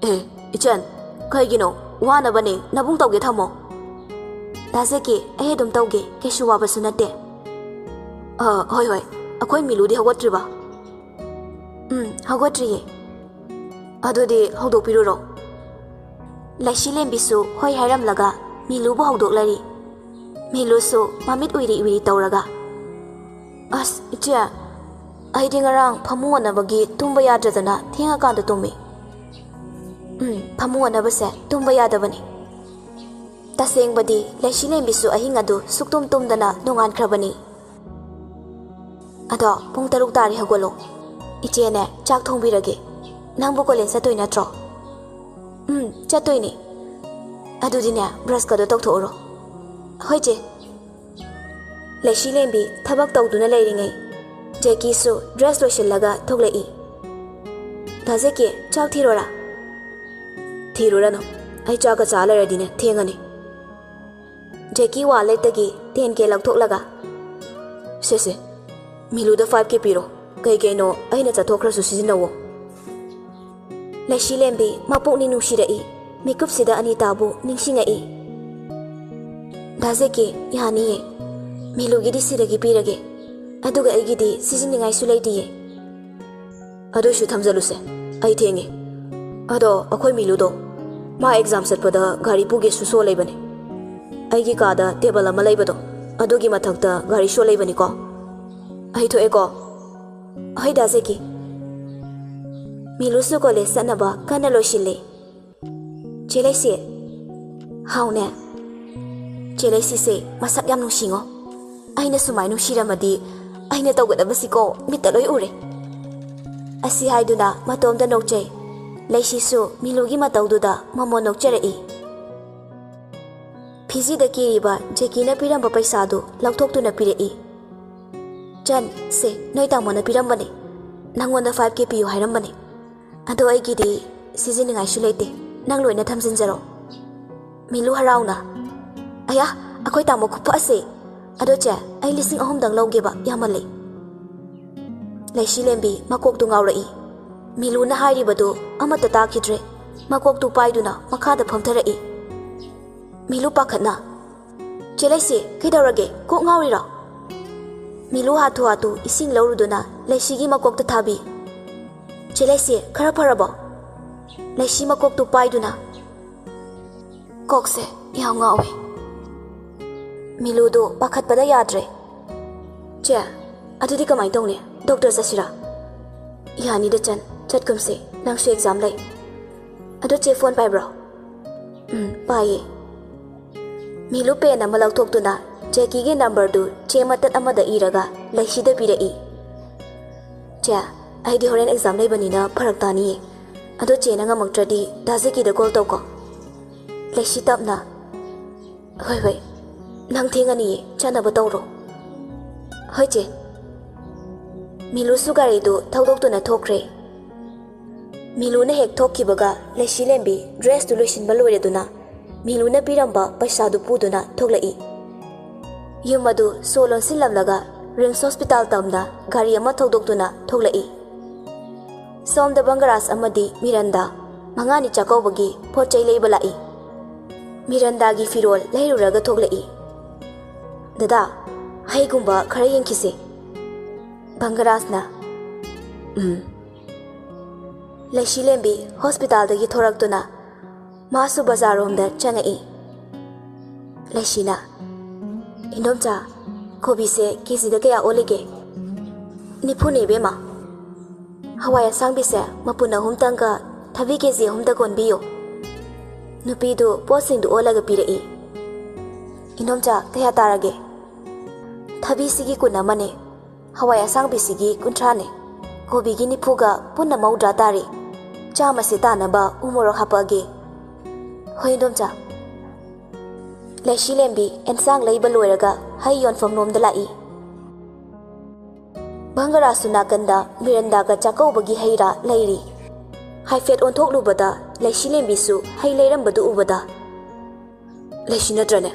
"ꯑꯦ, ꯏꯆꯟ, ꯀꯩꯒꯤꯅꯣ? ꯋꯥꯅꯕꯅꯦ, ꯅꯕꯨꯡ ꯇꯧꯒꯦ ꯊꯝꯃꯣ꯫" "ꯗꯥ ꯖꯦꯀꯤ, ꯑꯩ ꯑꯗꯨꯝ ꯇꯧꯒꯦ, ꯀꯩꯁꯨ ꯋꯥꯕꯁꯨ ꯅꯠꯇꯦ꯫" "ꯑ, ꯍꯣꯏ, ꯍꯣꯏ꯫ ꯑꯩꯈꯣꯏ ꯃꯤꯂꯨꯗꯤ ꯍꯧꯒꯠꯇ꯭ꯔꯤꯕ?" "ꯎꯝ, ꯍꯧꯒꯠꯇ꯭ꯔꯤꯌꯦ꯫" "ꯑꯗꯨꯗꯤ ꯍꯧꯗꯣꯛꯄꯤꯔꯨꯔꯣ꯫" ꯂꯩꯁꯤꯂꯦꯝꯕꯤꯁꯨ ꯍꯣꯏ ꯍꯥꯏꯔꯝꯂꯒ ꯃꯤꯂꯨꯕꯨ ꯍꯧꯗꯣꯛꯂꯔꯤ꯫ ꯃꯤꯂꯨꯁꯨ ꯃꯃꯤꯠ ꯎꯏꯔꯤ ꯎꯏꯔꯤ ꯇꯧꯔꯒ, "ꯑꯁ, ꯏꯆꯦ, ꯑꯩꯗꯤ ꯉꯔꯥꯡ ꯐꯃꯨꯡ ꯑꯣꯟꯅꯕꯒꯤ ꯇꯨꯝꯕ ꯌꯥꯗ꯭ꯔꯗꯅ ꯊꯦꯡꯉꯀꯥꯟꯗ ꯇꯨꯝꯃꯤ꯫" ꯎꯝ, ꯐꯃꯨꯡ ꯑꯣꯟꯅꯕꯁꯦ ꯇꯨꯝꯕ ꯌꯥꯗꯕꯅꯤ꯫ ꯇꯁꯦꯡꯕꯗꯤ ꯂꯩꯁꯤꯂꯦꯝꯕꯤꯁꯨ ꯑꯍꯤꯡ ꯑꯗꯨ ꯁꯨꯛꯇꯨꯝ ꯇꯨꯝꯗꯅ ꯅꯣꯡꯉꯥꯟꯈ꯭ꯔꯕꯅꯤ꯫ "ꯑꯗꯣ ꯄꯨꯡ ꯇꯔꯨꯛ ꯇꯥꯔꯦ, ꯍꯧꯒꯠꯂꯣ꯫ ꯏꯆꯦꯅꯦ, ꯆꯥꯛ ꯊꯣꯡꯕꯤꯔꯒꯦ꯫ ꯅꯪꯕꯨ ꯀꯣꯂꯦꯖ ꯆꯠꯇꯣꯏ ꯅꯠꯇ꯭ꯔꯣ?" "ꯎꯝ, ꯆꯠꯇꯣꯏꯅꯦ꯫" "ꯑꯗꯨꯗꯤꯅꯦ, ꯕ꯭ꯔꯁꯀꯗꯣ ꯇꯧꯊꯣꯛꯎꯔꯣ꯫" "ꯍꯣꯏ, ꯆꯦ꯫" ꯂꯩꯁꯤꯂꯦꯝꯕꯤ ꯊꯕꯛ ꯇꯧꯗꯨꯅ ꯂꯩꯔꯤꯉꯩ, ꯖꯦꯀꯤꯁꯨ ꯗ꯭ꯔꯦꯁ ꯂꯣꯏꯁꯤꯜꯂꯒ ꯊꯣꯛꯂꯛꯏ꯫ "ꯗꯥ ꯖꯦꯀꯤ, ꯆꯥꯛ ꯊꯤꯔꯣꯔꯥ?" "ꯊꯤꯔꯨꯔꯅꯨ, ꯑꯩ ꯆꯥꯛꯀ ꯆꯥ ꯂꯩꯔꯗꯤꯅꯦ ꯊꯦꯡꯉꯅꯤ꯫" ꯖꯦꯀꯤ ꯋꯥꯂꯦꯠꯇꯒꯤ ꯇꯦꯟ ꯀꯦ ꯂꯧꯊꯣꯛꯂꯒ, "ꯁꯦ, ꯁꯦ, ꯃꯤꯂꯨꯗ ꯐꯥꯏꯚ ꯀꯦ ꯄꯤꯔꯣ꯫ ꯀꯩ ꯀꯩꯅꯣ ꯑꯩꯅ ꯆꯠꯊꯣꯛꯈ꯭ꯔꯁꯨ ꯁꯤꯖꯤꯟꯅꯧꯋꯣ꯫" ꯂꯩꯁꯤꯂꯦꯝꯕꯤ ꯃꯄꯨꯛꯅꯤꯡ ꯅꯨꯡꯁꯤꯔꯛꯏ꯫ ꯃꯤꯀꯨꯞꯁꯤꯗ ꯑꯅꯤꯇꯥꯕꯨ ꯅꯤꯡꯁꯤꯡꯉꯛꯏ꯫ "ꯗꯥ ꯖꯦꯀꯤ, ꯌꯥꯅꯤꯌꯦ꯫ ꯃꯤꯂꯨꯒꯤꯗꯤ ꯁꯤꯗꯒꯤ ꯄꯤꯔꯒꯦ꯫ ꯑꯗꯨꯒ ꯑꯩꯒꯤꯗꯤ ꯁꯤꯖꯤꯟꯅꯤꯡꯉꯥꯏꯁꯨ ꯂꯩꯇꯤꯌꯦ꯫" "ꯑꯗꯨꯏꯁꯨ ꯊꯝꯖꯜꯂꯨꯁꯦ, ꯑꯩ ꯊꯦꯡꯉꯦ꯫ ꯑꯗꯣ ꯑꯩꯈꯣꯏ ꯃꯤꯂꯨꯗꯣ, ꯃꯥ ꯑꯦꯛꯖꯥꯝ ꯆꯠꯄꯗ ꯒꯥꯔꯤ ꯄꯨꯒꯦꯁꯨ ꯁꯣ ꯂꯩꯕꯅꯦ꯫ ꯑꯩꯒꯤ ꯀꯥꯗ ꯇꯦꯕꯜ ꯑꯃ ꯂꯩꯕꯗꯣ, ꯑꯗꯨꯒꯤ ꯃꯊꯛꯇ ꯒꯥꯔꯤ ꯁꯣ ꯂꯩꯕꯅꯤꯀꯣ꯫ ꯑꯩ ꯊꯣꯛꯑꯦꯀꯣ꯫" "ꯍꯣꯏ, ꯗꯥ ꯖꯦꯀꯤ꯫" ꯃꯤꯂꯨꯁꯨ ꯀꯣꯂꯦꯖ ꯆꯠꯅꯕ ꯀꯟꯅ ꯂꯣꯏꯁꯤꯜꯂꯤ꯫ "ꯆꯦ ꯂꯩꯁꯤ꯫" "ꯍꯥꯎꯅꯦ꯫" "ꯆꯦ ꯂꯩꯁꯤꯁꯦ ꯃꯁꯛ ꯌꯥꯝ ꯅꯨꯡꯁꯤꯉꯣ꯫ ꯑꯩꯅ ꯁꯨꯃꯥꯏ ꯅꯨꯡꯁꯤꯔꯝꯃꯗꯤ ꯑꯩꯅ ꯇꯧꯒꯗꯕꯁꯤꯀꯣ ꯃꯤꯠꯇ ꯂꯣꯏ ꯎꯔꯦ꯫" ꯑꯁꯤ ꯍꯥꯏꯗꯨꯅ ꯃꯇꯣꯝꯇ ꯅꯣꯛꯆꯩ꯫ ꯂꯩꯁꯤꯁꯨ ꯃꯤꯂꯨꯒꯤ ꯃꯇꯧꯗꯨꯗ ꯃꯃꯣꯟ ꯅꯣꯛꯆꯔꯛꯏ꯫ ꯐꯤꯖꯤꯗ ꯀꯤꯔꯤꯕ ꯖꯦꯀꯤꯅ ꯄꯤꯔꯝꯕ ꯄꯩꯁꯥꯗꯨ ꯂꯧꯊꯣꯛꯇꯨꯅ ꯄꯤꯔꯛꯏ꯫ "ꯆꯟ, ꯁꯦ, ꯅꯣꯏ ꯇꯥꯃꯣꯅ ꯄꯤꯔꯝꯕꯅꯦ꯫ ꯅꯪꯉꯣꯟꯗ ꯐꯥꯏꯚ ꯀꯦ ꯄꯤꯌꯨ ꯍꯥꯏꯔꯝꯕꯅꯦ꯫ ꯑꯗꯣ ꯑꯩꯒꯤꯗꯤ ꯁꯤꯖꯤꯟꯅꯤꯡꯉꯥꯏꯁꯨ ꯂꯩꯇꯦ꯫ ꯅꯪ ꯂꯣꯏꯅ ꯊꯝꯖꯤꯟꯖꯔꯣ꯫" ꯃꯤꯂꯨ ꯍꯔꯥꯎꯅ, "ꯑꯌꯥ, ꯑꯩꯈꯣꯏ ꯇꯥꯃꯣ ꯈꯨꯐꯁꯦ꯫ ꯑꯗꯣ ꯆꯦ, ꯑꯩ ꯂꯤꯁꯤꯡ ꯑꯍꯨꯝꯗꯪ ꯂꯧꯒꯦꯕ, ꯌꯥꯝꯃꯜꯂꯦ꯫" ꯂꯩꯁꯤꯂꯦꯝꯕꯤ ꯃꯀꯣꯛꯇꯨ ꯉꯥꯎꯔꯛꯏ꯫ ꯃꯤꯂꯨꯅ ꯍꯥꯏꯔꯤꯕꯗꯨ ꯑꯃꯠꯇ ꯇꯥꯈꯤꯗ꯭ꯔꯦ꯫ ꯃꯀꯣꯛꯇꯨ ꯄꯥꯏꯗꯨꯅ ꯃꯈꯥꯗ ꯐꯝꯊꯔꯛꯏ꯫ ꯃꯤꯂꯨ ꯄꯥꯈꯠꯅ, "ꯆꯦ ꯂꯩꯁꯤ, ꯀꯩꯗꯧꯔꯒꯦ? ꯀꯣꯛ ꯉꯥꯎꯔꯤꯔꯣ?" ꯃꯤꯂꯨ ꯍꯥꯊꯨ ꯍꯥꯊꯨ ꯏꯁꯤꯡ ꯂꯧꯔꯨꯗꯨꯅ ꯂꯩꯁꯤꯒꯤ ꯃꯀꯣꯛꯇ ꯊꯥꯕꯤ꯫ "ꯆꯦ ꯂꯩꯁꯤ, ꯈꯔ ꯐꯔꯕꯣ?" ꯂꯩꯁꯤ ꯃꯀꯣꯛꯇꯨ ꯄꯥꯏꯗꯨꯅ, "ꯀꯣꯛꯁꯦ ꯌꯥꯝ ꯉꯥꯎꯋꯦ꯫ ꯃꯤꯂꯨꯗꯣ ꯄꯥꯈꯠꯄꯗ ꯌꯥꯗ꯭ꯔꯦ꯫ "ꯆꯦ, ꯑꯗꯨꯗꯤ ꯀꯃꯥꯏꯅ ꯇꯧꯅꯤ? ꯗꯣꯛꯇꯔ ꯆꯠꯁꯤꯔꯥ?" "ꯌꯥꯅꯤꯗ ꯆꯟ, ꯆꯠꯀꯨꯝꯁꯦ, ꯅꯪꯁꯨ ꯑꯦꯛꯖꯥꯝ ꯂꯩ꯫ ꯑꯗꯣ ꯆꯦ ꯐꯣꯟ ꯄꯥꯏꯕ꯭ꯔꯣ?" "ꯎꯝ, ꯄꯥꯏꯌꯦ꯫" ꯃꯤꯂꯨ ꯄꯦꯟ ꯑꯃ ꯂꯧꯊꯣꯛꯇꯨꯅ ꯖꯦꯀꯤꯒꯤ ꯅꯝꯕꯔꯗꯨ ꯆꯦ ꯃꯇꯠ ꯑꯃꯗ ꯏꯔꯒ ꯂꯩꯁꯤꯗ ꯄꯤꯔꯛꯏ꯫ "ꯆꯦ, ꯑꯩꯗꯤ ꯍꯣꯔꯦꯟ ꯑꯦꯛꯖꯥꯝ ꯂꯩꯕꯅꯤꯅ ꯐꯔꯛ ꯇꯥꯅꯤꯌꯦ꯫ ꯑꯗꯣ ꯆꯦꯅ ꯉꯝꯃꯛꯇ꯭ꯔꯗꯤ ꯗꯥ ꯖꯦꯀꯤꯗ ꯀꯣꯜ ꯇꯧꯀꯣ꯫" ꯂꯩꯁꯤ ꯇꯞꯅ, "ꯍꯣꯏ, ꯍꯣꯏ, ꯅꯪ ꯊꯦꯡꯉꯅꯤꯌꯦ, ꯆꯠꯅꯕ ꯇꯧꯔꯣ꯫" "ꯍꯣꯏ ꯆꯦ꯫" ꯃꯤꯂꯨꯁꯨ ꯒꯥꯔꯤꯗꯨ ꯊꯧꯗꯣꯛꯇꯨꯅ ꯊꯣꯛꯈ꯭ꯔꯦ꯫ ꯃꯤꯂꯨꯅ ꯍꯦꯛ ꯊꯣꯛꯈꯤꯕꯒ ꯂꯩꯁꯤꯂꯦꯝꯕꯤ ꯗ꯭ꯔꯦꯁꯇꯨ ꯂꯣꯏꯁꯤꯟꯕ ꯂꯣꯏꯔꯗꯨꯅ ꯃꯤꯂꯨꯅ ꯄꯤꯔꯝꯕ ꯄꯩꯁꯥꯗꯨ ꯄꯨꯗꯨꯅ ꯊꯣꯛꯂꯛꯏ꯫ ꯌꯨꯝ ꯑꯗꯨ ꯁꯣ ꯂꯣꯟꯁꯤꯜꯂꯝꯂꯒ ꯔꯤꯝꯁ ꯍꯣꯁꯄꯤꯇꯥꯜ ꯇꯝꯅ ꯒꯥꯔꯤ ꯑꯃ ꯊꯧꯗꯣꯛꯇꯨꯅ ꯊꯣꯛꯂꯛꯏ꯫ ꯁꯣꯝꯗ ꯕꯪꯒꯔꯥꯖ ꯑꯃꯗꯤ ꯃꯤꯔꯟꯗꯥ ꯃꯉꯥꯅꯤ ꯆꯥꯛꯀꯧꯕꯒꯤ ꯄꯣꯠ ꯆꯩ ꯂꯩꯕ ꯂꯥꯛꯏ꯫ ꯃꯤꯔꯟꯗꯥꯒꯤ ꯐꯤꯔꯣꯜ ꯂꯩꯔꯨꯔꯒ ꯊꯣꯛꯂꯛꯏ꯫ "ꯗꯗꯥ, ꯍꯩꯒꯨꯝꯕ ꯈꯔ ꯌꯦꯡꯈꯤꯁꯦ꯫" ꯕꯪꯒꯔꯥꯖꯅ, "ꯎꯝ꯫" ꯂꯩꯁꯤꯂꯦꯝꯕꯤ ꯍꯣꯁꯄꯤꯇꯥꯜꯗꯒꯤ ꯊꯣꯔꯛꯇꯨꯅ ꯃꯥꯁꯨ ꯕꯖꯥꯔꯔꯣꯝꯗ ꯆꯪꯉꯛꯏ꯫ ꯂꯩꯁꯤꯅ, "ꯏꯟꯗꯣꯝꯆꯥ, ꯀꯣꯕꯤꯁꯦ ꯀꯦꯖꯤꯗ ꯀꯌꯥ ꯑꯣꯜꯂꯤꯒꯦ?" "ꯅꯤꯐꯨꯅꯦ ꯏꯕꯦꯝꯃ꯫ ꯍꯋꯥꯏ ꯑꯁꯥꯡꯕꯤꯁꯦ ꯃꯄꯨꯟ ꯑꯍꯨꯝꯇꯪꯒ ꯊꯕꯤ ꯀꯦꯖꯤ ꯑꯍꯨꯝꯗ ꯀꯣꯟꯕꯤꯌꯨ꯫" ꯅꯨꯄꯤꯗꯨ ꯄꯣꯠꯁꯤꯡꯗꯨ ꯑꯣꯜꯂꯒ ꯄꯤꯔꯛꯏ꯫ "ꯏꯟꯗꯣꯝꯆꯥ, ꯀꯌꯥ ꯇꯥꯔꯒꯦ?" "ꯊꯕꯤꯁꯤꯒꯤ ꯀꯨꯟ ꯑꯃꯅꯦ, ꯍꯋꯥꯏ ꯑꯁꯥꯡꯕꯤꯁꯤꯒꯤ ꯀꯨꯟꯊ꯭ꯔꯥꯅꯦ, ꯀꯣꯕꯤꯒꯤ ꯅꯤꯐꯨꯒ ꯄꯨꯟꯅ ꯃꯧꯗ꯭ꯔꯥ ꯇꯥꯔꯦ꯫ ꯆꯥꯝꯃꯁꯦ ꯇꯥꯅꯕ ꯎ ꯃꯣꯔꯣꯛ ꯍꯥꯄꯛꯑꯒꯦ꯫" "ꯍꯣꯏ, ꯏꯟꯗꯣꯝꯆꯥ꯫" ꯂꯩꯁꯤꯂꯦꯝꯕꯤ ꯑꯦꯟꯁꯥꯡ ꯂꯩꯕ ꯂꯣꯏꯔꯒ ꯍꯩ ꯌꯣꯟꯐꯝ ꯂꯣꯝꯗ ꯂꯥꯛꯏ꯫ ꯚꯪꯒꯔꯥꯖꯁꯨ ꯅꯥꯀꯟꯗ ꯃꯤꯔꯟꯗꯥꯒ ꯆꯥꯛꯀꯧꯕꯒꯤ ꯍꯩ ꯔꯥ ꯂꯩꯔꯤ꯫ ꯍꯥꯏꯐꯦꯠ ꯑꯣꯟꯊꯣꯛꯂꯨꯕꯗ ꯂꯩꯁꯤꯂꯦꯝꯕꯤꯁꯨ ꯍꯩ ꯂꯩꯔꯝꯕꯗꯨ ꯎꯕꯗ, "ꯂꯩꯁꯤ ꯅꯠꯇ꯭ꯔꯅꯦ?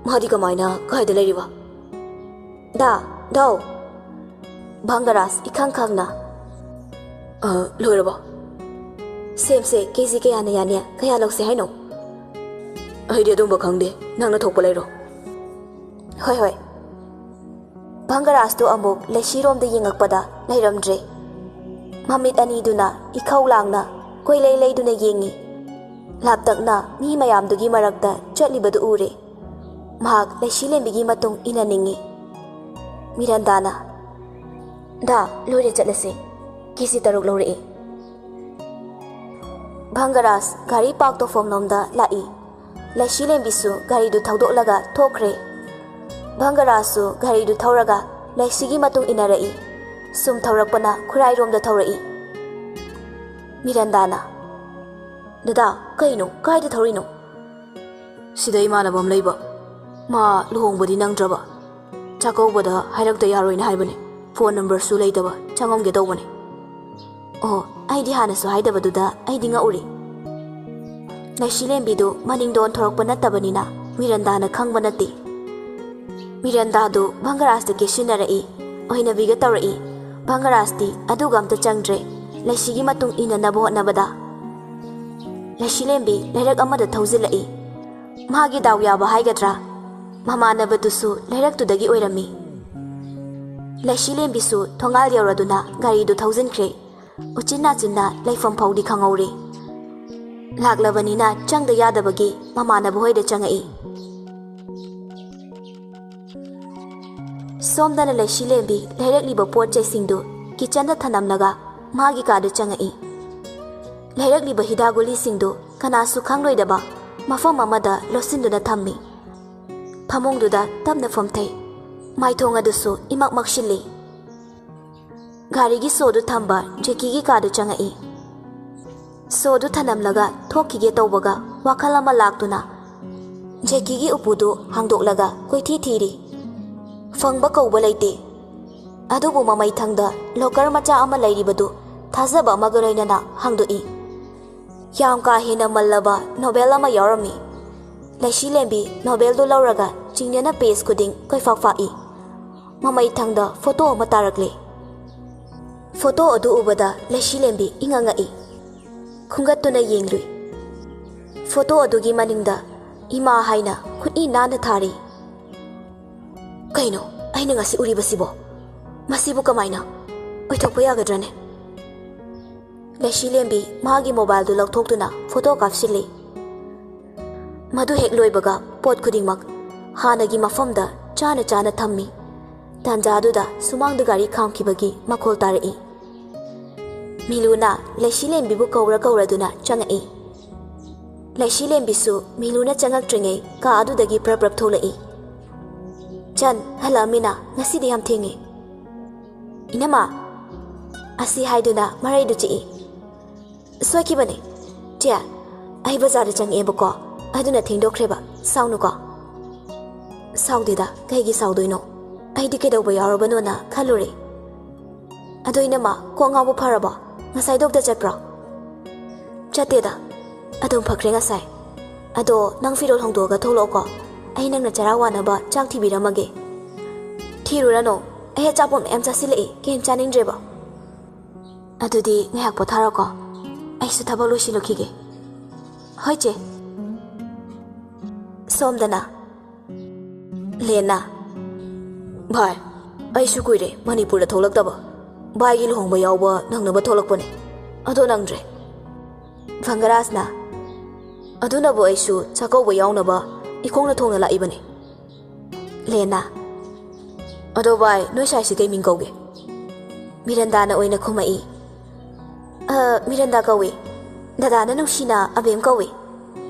ꯃꯥꯗꯤ ꯀꯃꯥꯏꯅ ꯀꯥꯏꯗ ꯂꯩꯔꯤꯕ?" "ꯗꯥ, ꯗꯥꯎ!" ꯚꯪꯒꯔꯥꯖ ꯏꯈꯪ ꯈꯪꯅ, "ꯑ, ꯂꯣꯏꯔꯕꯣ?" "ꯁꯦꯝꯁꯦ ꯀꯦꯖꯤ ꯀꯌꯥꯅ ꯌꯥꯅꯤ? ꯀꯌꯥ ꯂꯧꯁꯦ ꯍꯥꯏꯅꯣ?" "ꯑꯩꯗꯤ ꯑꯗꯨꯝꯕ ꯈꯪꯗꯦ, ꯅꯪꯅ ꯊꯣꯛꯄ ꯂꯩꯔꯣ꯫" "ꯍꯣꯏ, ꯍꯣꯏ꯫" ꯚꯪꯒꯔꯥꯖꯇꯨ ꯑꯃꯨꯛ ꯂꯩꯁꯤꯔꯣꯝꯗ ꯌꯦꯡꯉꯛꯄꯗ ꯂꯩꯔꯝꯗ꯭ꯔꯦ꯫ ꯃꯃꯤꯠ ꯑꯅꯤꯗꯨꯅ ꯏꯈꯧ ꯂꯥꯡꯅ ꯀꯣꯏꯂꯩ ꯂꯩꯗꯨꯅ ꯌꯦꯡꯉꯤ꯫ ꯂꯥꯞꯇꯛꯅ ꯃꯤ ꯃꯌꯥꯝꯗꯨꯒꯤ ꯃꯔꯛꯇ ꯆꯠꯂꯤꯕꯗꯨ ꯎꯔꯦ꯫ ꯃꯍꯥꯛ ꯂꯩꯁꯤꯂꯦꯝꯕꯤꯒꯤ ꯃꯇꯨꯡ ꯏꯟꯅꯅꯤꯡꯏ꯫ ꯃꯤꯔꯟꯗꯥꯅ, "ꯗꯥ, ꯂꯣꯏꯔꯦ, ꯆꯠꯂꯁꯦ꯫ ꯀꯦꯖꯤ ꯇꯔꯨꯛ ꯂꯧꯔꯛꯑꯦ꯫" ꯚꯪꯒꯔꯥꯖ ꯒꯥꯔꯤ ꯄꯥꯔꯛ ꯇꯧꯐꯝꯂꯣꯝꯗ ꯂꯥꯛꯏ꯫ ꯂꯩꯁꯤꯂꯦꯝꯕꯤꯁꯨ ꯒꯥꯔꯤꯗꯨ ꯊꯧꯗꯣꯛꯂꯒ ꯊꯣꯛꯈ꯭ꯔꯦ꯫ ꯚꯪꯒꯔꯥꯖꯁꯨ ꯒꯥꯔꯤꯗꯨ ꯊꯧꯔꯒ ꯂꯩꯁꯤꯒꯤ ꯃꯇꯨꯡ ꯏꯟꯅꯔꯛꯏ꯫ ꯁꯨꯝ ꯊꯧꯔꯛꯄꯅ ꯈꯨꯔꯥꯏꯔꯣꯝꯗ ꯊꯧꯔꯛꯏ꯫ ꯃꯤꯔꯟꯗꯥꯅ, "ꯗꯗꯥ, ꯀꯩꯅꯣ? ꯀꯥꯏꯗ ꯊꯧꯔꯤꯅꯣ?" "ꯁꯤꯗ ꯏꯃꯥꯟꯅꯕ ꯑꯃ ꯂꯩꯕ꯫ ꯃꯥ ꯂꯨꯍꯣꯡꯕꯗꯤ ꯅꯪꯗ꯭ꯔꯕ꯫ ꯆꯥꯛꯀꯧꯕꯗ ꯍꯥꯏꯔꯛꯇ ꯌꯥꯔꯣꯏꯅ ꯍꯥꯏꯕꯅꯦ꯫ ꯐꯣꯟ ꯅꯝꯕꯔꯁꯨ ꯂꯩꯇꯕ꯫ ꯆꯪꯉꯝꯒꯦ ꯇꯧꯕꯅꯦ꯫" ꯑꯣ, ꯑꯩꯗꯤ ꯍꯥꯟꯅꯁꯨ ꯍꯥꯏꯗꯕꯗꯨꯗ ꯑꯩꯗꯤ ꯉꯛꯎꯔꯦ꯫ ꯂꯩꯁꯤꯂꯦꯝꯕꯤꯗꯨ ꯃꯅꯤꯡꯗ ꯑꯣꯟꯊꯣꯔꯛꯄ ꯅꯠꯇꯕꯅꯤꯅ ꯃꯤꯔꯟꯗꯥꯅ ꯈꯪꯕ ꯅꯠꯇꯦ꯫ ꯃꯤꯔꯟꯗꯥꯗꯨ ꯚꯪꯒꯔꯥꯖꯇ ꯀꯦꯁꯤꯟꯅꯔꯛꯏ, ꯑꯣꯏꯅꯕꯤꯒ ꯇꯧꯔꯛꯏ꯫ ꯚꯪꯒꯔꯥꯖꯇꯤ ꯑꯗꯨꯒ ꯑꯝꯇ ꯆꯪꯗ꯭ꯔꯦ, ꯂꯩꯁꯤꯒꯤ ꯃꯇꯨꯡ ꯏꯟꯅꯅꯕ ꯍꯣꯠꯅꯕꯗ꯫ ꯂꯩꯁꯤꯂꯦꯝꯕꯤ ꯂꯩꯔꯛ ꯑꯃꯗ ꯊꯧꯖꯤꯜꯂꯛꯏ꯫ ꯃꯥꯒꯤ ꯗꯥꯎ ꯌꯥꯕ ꯍꯥꯏꯒꯗ꯭ꯔꯥ, ꯃꯃꯥꯟꯅꯕꯗꯨꯁꯨ ꯂꯩꯔꯛꯇꯨꯗꯒꯤ ꯑꯣꯏꯔꯝꯃꯤ꯫ ꯂꯩꯁꯤꯂꯦꯝꯕꯤꯁꯨ ꯊꯣꯡꯒꯥꯜ ꯌꯧꯔꯗꯨꯅ ꯒꯥꯔꯤꯗꯨ ꯊꯧꯖꯤꯟꯈ꯭ꯔꯦ꯫ ꯎꯆꯤꯟ ꯅꯥꯆꯤꯟꯅ ꯂꯩꯐꯝ ꯐꯥꯎꯗꯤ ꯈꯪꯍꯧꯔꯦ꯫ ꯂꯥꯛꯂꯕꯅꯤꯅ ꯆꯪꯗ ꯌꯥꯗꯕꯒꯤ ꯃꯃꯥꯟꯅꯕ ꯍꯣꯏꯗ ꯆꯪꯉꯛꯏ꯫ ꯁꯣꯝꯗꯅ ꯂꯩꯁꯤꯂꯦꯝꯕꯤ ꯂꯩꯔꯛꯂꯤꯕ ꯄꯣꯠ ꯆꯩꯁꯤꯡꯗꯨ ꯀꯤꯆꯟꯗ ꯊꯅꯝꯂꯒ ꯃꯥꯒꯤ ꯀꯥꯗ ꯆꯪꯉꯛꯏ꯫ ꯂꯩꯔꯛꯂꯤꯕ ꯍꯤꯗꯥꯛ ꯒꯨꯂꯤꯁꯤꯡꯗꯨ ꯀꯅꯥꯁꯨ ꯈꯪꯂꯣꯏꯗꯕ ꯃꯐꯝ ꯑꯃꯗ ꯂꯣꯠꯁꯤꯟꯗꯨꯅ ꯊꯝꯃꯤ꯫ ꯐꯃꯨꯡꯗꯨꯗ ꯇꯞꯅ ꯐꯝꯊꯩ꯫ ꯃꯥꯏꯊꯣꯡ ꯑꯗꯨꯁꯨ ꯏꯃꯛ ꯃꯛꯁꯤꯜꯂꯤ꯫ ꯒꯥꯔꯤꯒꯤ ꯁꯣꯗꯨ ꯊꯝꯕ ꯖꯦꯀꯤꯒꯤ ꯀꯥꯗꯨ ꯆꯪꯉꯛꯏ꯫ ꯁꯣꯗꯨ ꯊꯅꯝꯂꯒ ꯊꯣꯛꯈꯤꯒꯦ ꯇꯧꯕꯒ ꯋꯥꯈꯜ ꯑꯃ ꯂꯥꯛꯇꯨꯅ ꯖꯦꯀꯤꯒꯤ ꯎꯄꯨꯗꯨ ꯍꯥꯡꯗꯣꯛꯂꯒ ꯀꯣꯏꯊꯤ ꯊꯤꯔꯤ꯫ ꯐꯪꯕ ꯀꯧꯕ ꯂꯩꯇꯦ꯫ ꯑꯗꯨꯕꯨ ꯃꯃꯩꯊꯪꯗ ꯂꯣꯀꯔ ꯃꯆꯥ ꯑꯃ ꯂꯩꯔꯤꯕꯗꯨ ꯊꯥꯖꯕ ꯑꯃꯒ ꯂꯣꯏꯅꯅ ꯍꯥꯡꯗꯣꯛꯏ꯫ ꯌꯥꯝ ꯀꯥ ꯍꯦꯟꯅ ꯃꯜꯂꯕ ꯅꯣꯕꯦꯜ ꯑꯃ ꯌꯥꯎꯔꯝꯃꯤ꯫ ꯂꯩꯁꯤꯂꯦꯝꯕꯤ ꯅꯣꯕꯦꯜꯗꯨ ꯂꯧꯔꯒ ꯆꯤꯡꯅꯅ ꯄꯦꯖ ꯈꯨꯗꯤꯡ ꯀꯣꯏꯐꯥꯛ ꯐꯥꯛꯏ꯫ ꯃꯃꯩꯊꯪꯗ ꯐꯣꯇꯣ ꯑꯃ ꯇꯥꯔꯛꯂꯦ꯫ ꯐꯣꯇꯣ ꯑꯗꯨ ꯎꯕꯗ ꯂꯩꯁꯤꯂꯦꯝꯕꯤ ꯏꯉꯛ ꯉꯛꯏ꯫ ꯈꯨꯝꯒꯠꯇꯨꯅ ꯌꯦꯡꯂꯨꯏ꯫ ꯐꯣꯇꯣ ꯑꯗꯨꯒꯤ ꯃꯅꯤꯡꯗ ꯏꯃꯥ ꯍꯥꯏꯅ ꯈꯨꯠꯏ ꯅꯥꯟꯅ ꯊꯥꯔꯤ꯫ "ꯀꯩꯅꯣ ꯑꯩꯅ ꯉꯁꯤ ꯎꯔꯤꯕꯁꯤꯕꯣ? ꯃꯁꯤꯕꯨ ꯀꯃꯥꯏꯅ? ꯑꯣꯏꯊꯣꯛꯄ ꯌꯥꯒꯗ꯭ꯔꯅꯦ?" ꯂꯩꯁꯤꯂꯦꯝꯕꯤ ꯃꯥꯒꯤ ꯃꯣꯕꯥꯏꯜꯗꯨ ꯂꯧꯊꯣꯛꯇꯨꯅ ꯐꯣꯇꯣ ꯀꯥꯞꯁꯤꯜꯂꯤ꯫ ꯃꯗꯨ ꯍꯦꯛ ꯂꯣꯏꯕꯒ ꯄꯣꯠ ꯈꯨꯗꯤꯡꯃꯛ ꯍꯥꯟꯅꯒꯤ ꯃꯐꯝꯗ ꯆꯥꯅ ꯆꯥꯅ ꯊꯝꯃꯤ꯫ ꯇꯥꯟꯖꯥꯗꯨꯗ ꯁꯨꯃꯥꯡꯗ ꯒꯥꯔꯤ ꯈꯥꯝꯈꯤꯕꯒꯤ ꯃꯈꯣꯜ ꯇꯥꯔꯛꯏ꯫ ꯃꯤꯂꯨꯅ ꯂꯩꯁꯤꯂꯦꯝꯕꯤꯕꯨ ꯀꯧꯔ ꯀꯧꯔꯗꯨꯅ ꯆꯪꯉꯛꯏ꯫ ꯂꯩꯁꯤꯂꯦꯝꯕꯤꯁꯨ ꯃꯤꯂꯨꯅ ꯆꯪꯉꯛꯇ꯭ꯔꯤꯉꯩ ꯀꯥ ꯑꯗꯨꯗꯒꯤ ꯄ꯭ꯔꯞ ꯄ꯭ꯔꯞ ꯊꯣꯛꯂꯛꯏ꯫ "ꯆꯟ, ꯍꯜꯂꯛꯑꯃꯤꯅ, ꯉꯁꯤꯗꯤ ꯌꯥꯝ ꯊꯦꯡꯉꯦ꯫" "ꯏꯅꯝꯃ!" ꯑꯁꯤ ꯍꯥꯏꯗꯨꯅ ꯃꯔꯩꯗꯨ ꯆꯤꯛꯏ꯫ "ꯁꯣꯏꯈꯤꯕꯅꯦ꯫ ꯆꯦ, ꯑꯩ ꯕꯖꯥꯔꯗ ꯆꯪꯉꯛꯑꯦꯕꯀꯣ, ꯑꯗꯨꯅ ꯊꯦꯡꯗꯣꯛꯈ꯭ꯔꯦꯕ꯫ ꯁꯥꯎꯅꯨꯀꯣ꯫" "ꯁꯥꯎꯗꯦꯗ, ꯀꯩꯒꯤ ꯁꯥꯎꯗꯣꯏꯅꯣ? ꯑꯩꯗꯤ ꯀꯩꯗꯧꯕ ꯌꯥꯎꯔꯕꯅꯣꯅ ꯈꯜꯂꯨꯔꯦ꯫" "ꯑꯗꯣ ꯏꯅꯝꯃ, ꯀꯣꯛ ꯉꯥꯎꯕ ꯐꯔꯕꯣ? ꯉꯁꯥꯏ ꯗꯣꯛꯇꯔ ꯆꯠꯄ꯭ꯔꯣ?" "ꯆꯠꯇꯦꯗ, ꯑꯗꯨꯝ ꯐꯈ꯭ꯔꯦ ꯉꯁꯥꯏ꯫ ꯑꯗꯣ ꯅꯪ ꯐꯤꯔꯣꯜ ꯍꯣꯡꯗꯣꯛꯑꯒ ꯊꯣꯛꯂꯛꯑꯣꯀꯣ, ꯑꯩ ꯅꯪꯅ ꯆꯔꯥ ꯋꯥꯅꯕ ꯆꯥꯛ ꯊꯤꯕꯤꯔꯝꯃꯒꯦ꯫" "ꯊꯤꯔꯨꯔꯅꯨ, ꯑꯩ ꯑꯆꯥꯄꯣꯠ ꯃꯌꯥꯝ ꯆꯥꯁꯤꯜꯂꯛꯑꯦ, ꯀꯩꯝ ꯆꯥꯅꯤꯡꯗ꯭ꯔꯦꯕ꯫" "ꯑꯗꯨꯗꯤ ꯉꯥꯏꯍꯥꯛ ꯄꯣꯊꯥꯔꯣꯀꯣ, ꯑꯩꯁꯨ ꯊꯕꯛ ꯂꯣꯏꯁꯤꯜꯂꯨꯈꯤꯒꯦ꯫" "ꯍꯣꯏ ꯆꯦ꯫" ꯁꯣꯝꯗꯅ ꯂꯦꯟꯅ, "ꯚꯥꯏ, ꯑꯩꯁꯨ ꯀꯨꯏꯔꯦ ꯃꯅꯤꯄꯨꯔꯗ ꯊꯣꯛꯂꯛꯇꯕ꯫ ꯚꯥꯏꯒꯤ ꯂꯨꯍꯣꯡꯕ ꯌꯥꯎꯕ ꯅꯪꯅꯕ ꯊꯣꯛꯂꯛꯄꯅꯦ, ꯑꯗꯣ ꯅꯪꯗ꯭ꯔꯦ꯫" ꯚꯪꯒꯔꯥꯖꯅ, "ꯑꯗꯨꯅꯕꯨ ꯑꯩꯁꯨ ꯆꯥꯛꯀꯧꯕ ꯌꯥꯎꯅꯕ ꯏꯈꯣꯡꯅ ꯊꯣꯡꯅ ꯂꯥꯛꯏꯕꯅꯦ꯫" ꯂꯦꯟꯅ, "ꯑꯗꯣ ꯚꯥꯏ, ꯅꯣꯏ ꯁꯥꯏꯁꯤ ꯀꯩ ꯃꯤꯡ ꯀꯧꯒꯦ?" ꯃꯤꯔꯟꯗꯥꯅ ꯑꯣꯏꯅ ꯈꯨꯝꯃꯛꯏ꯫ "ꯑ, ꯃꯤꯔꯟꯗꯥ ꯀꯧꯏ꯫ ꯗꯗꯥꯅ ꯅꯨꯡꯁꯤꯅ ꯑꯕꯦꯝ ꯀꯧꯏ꯫"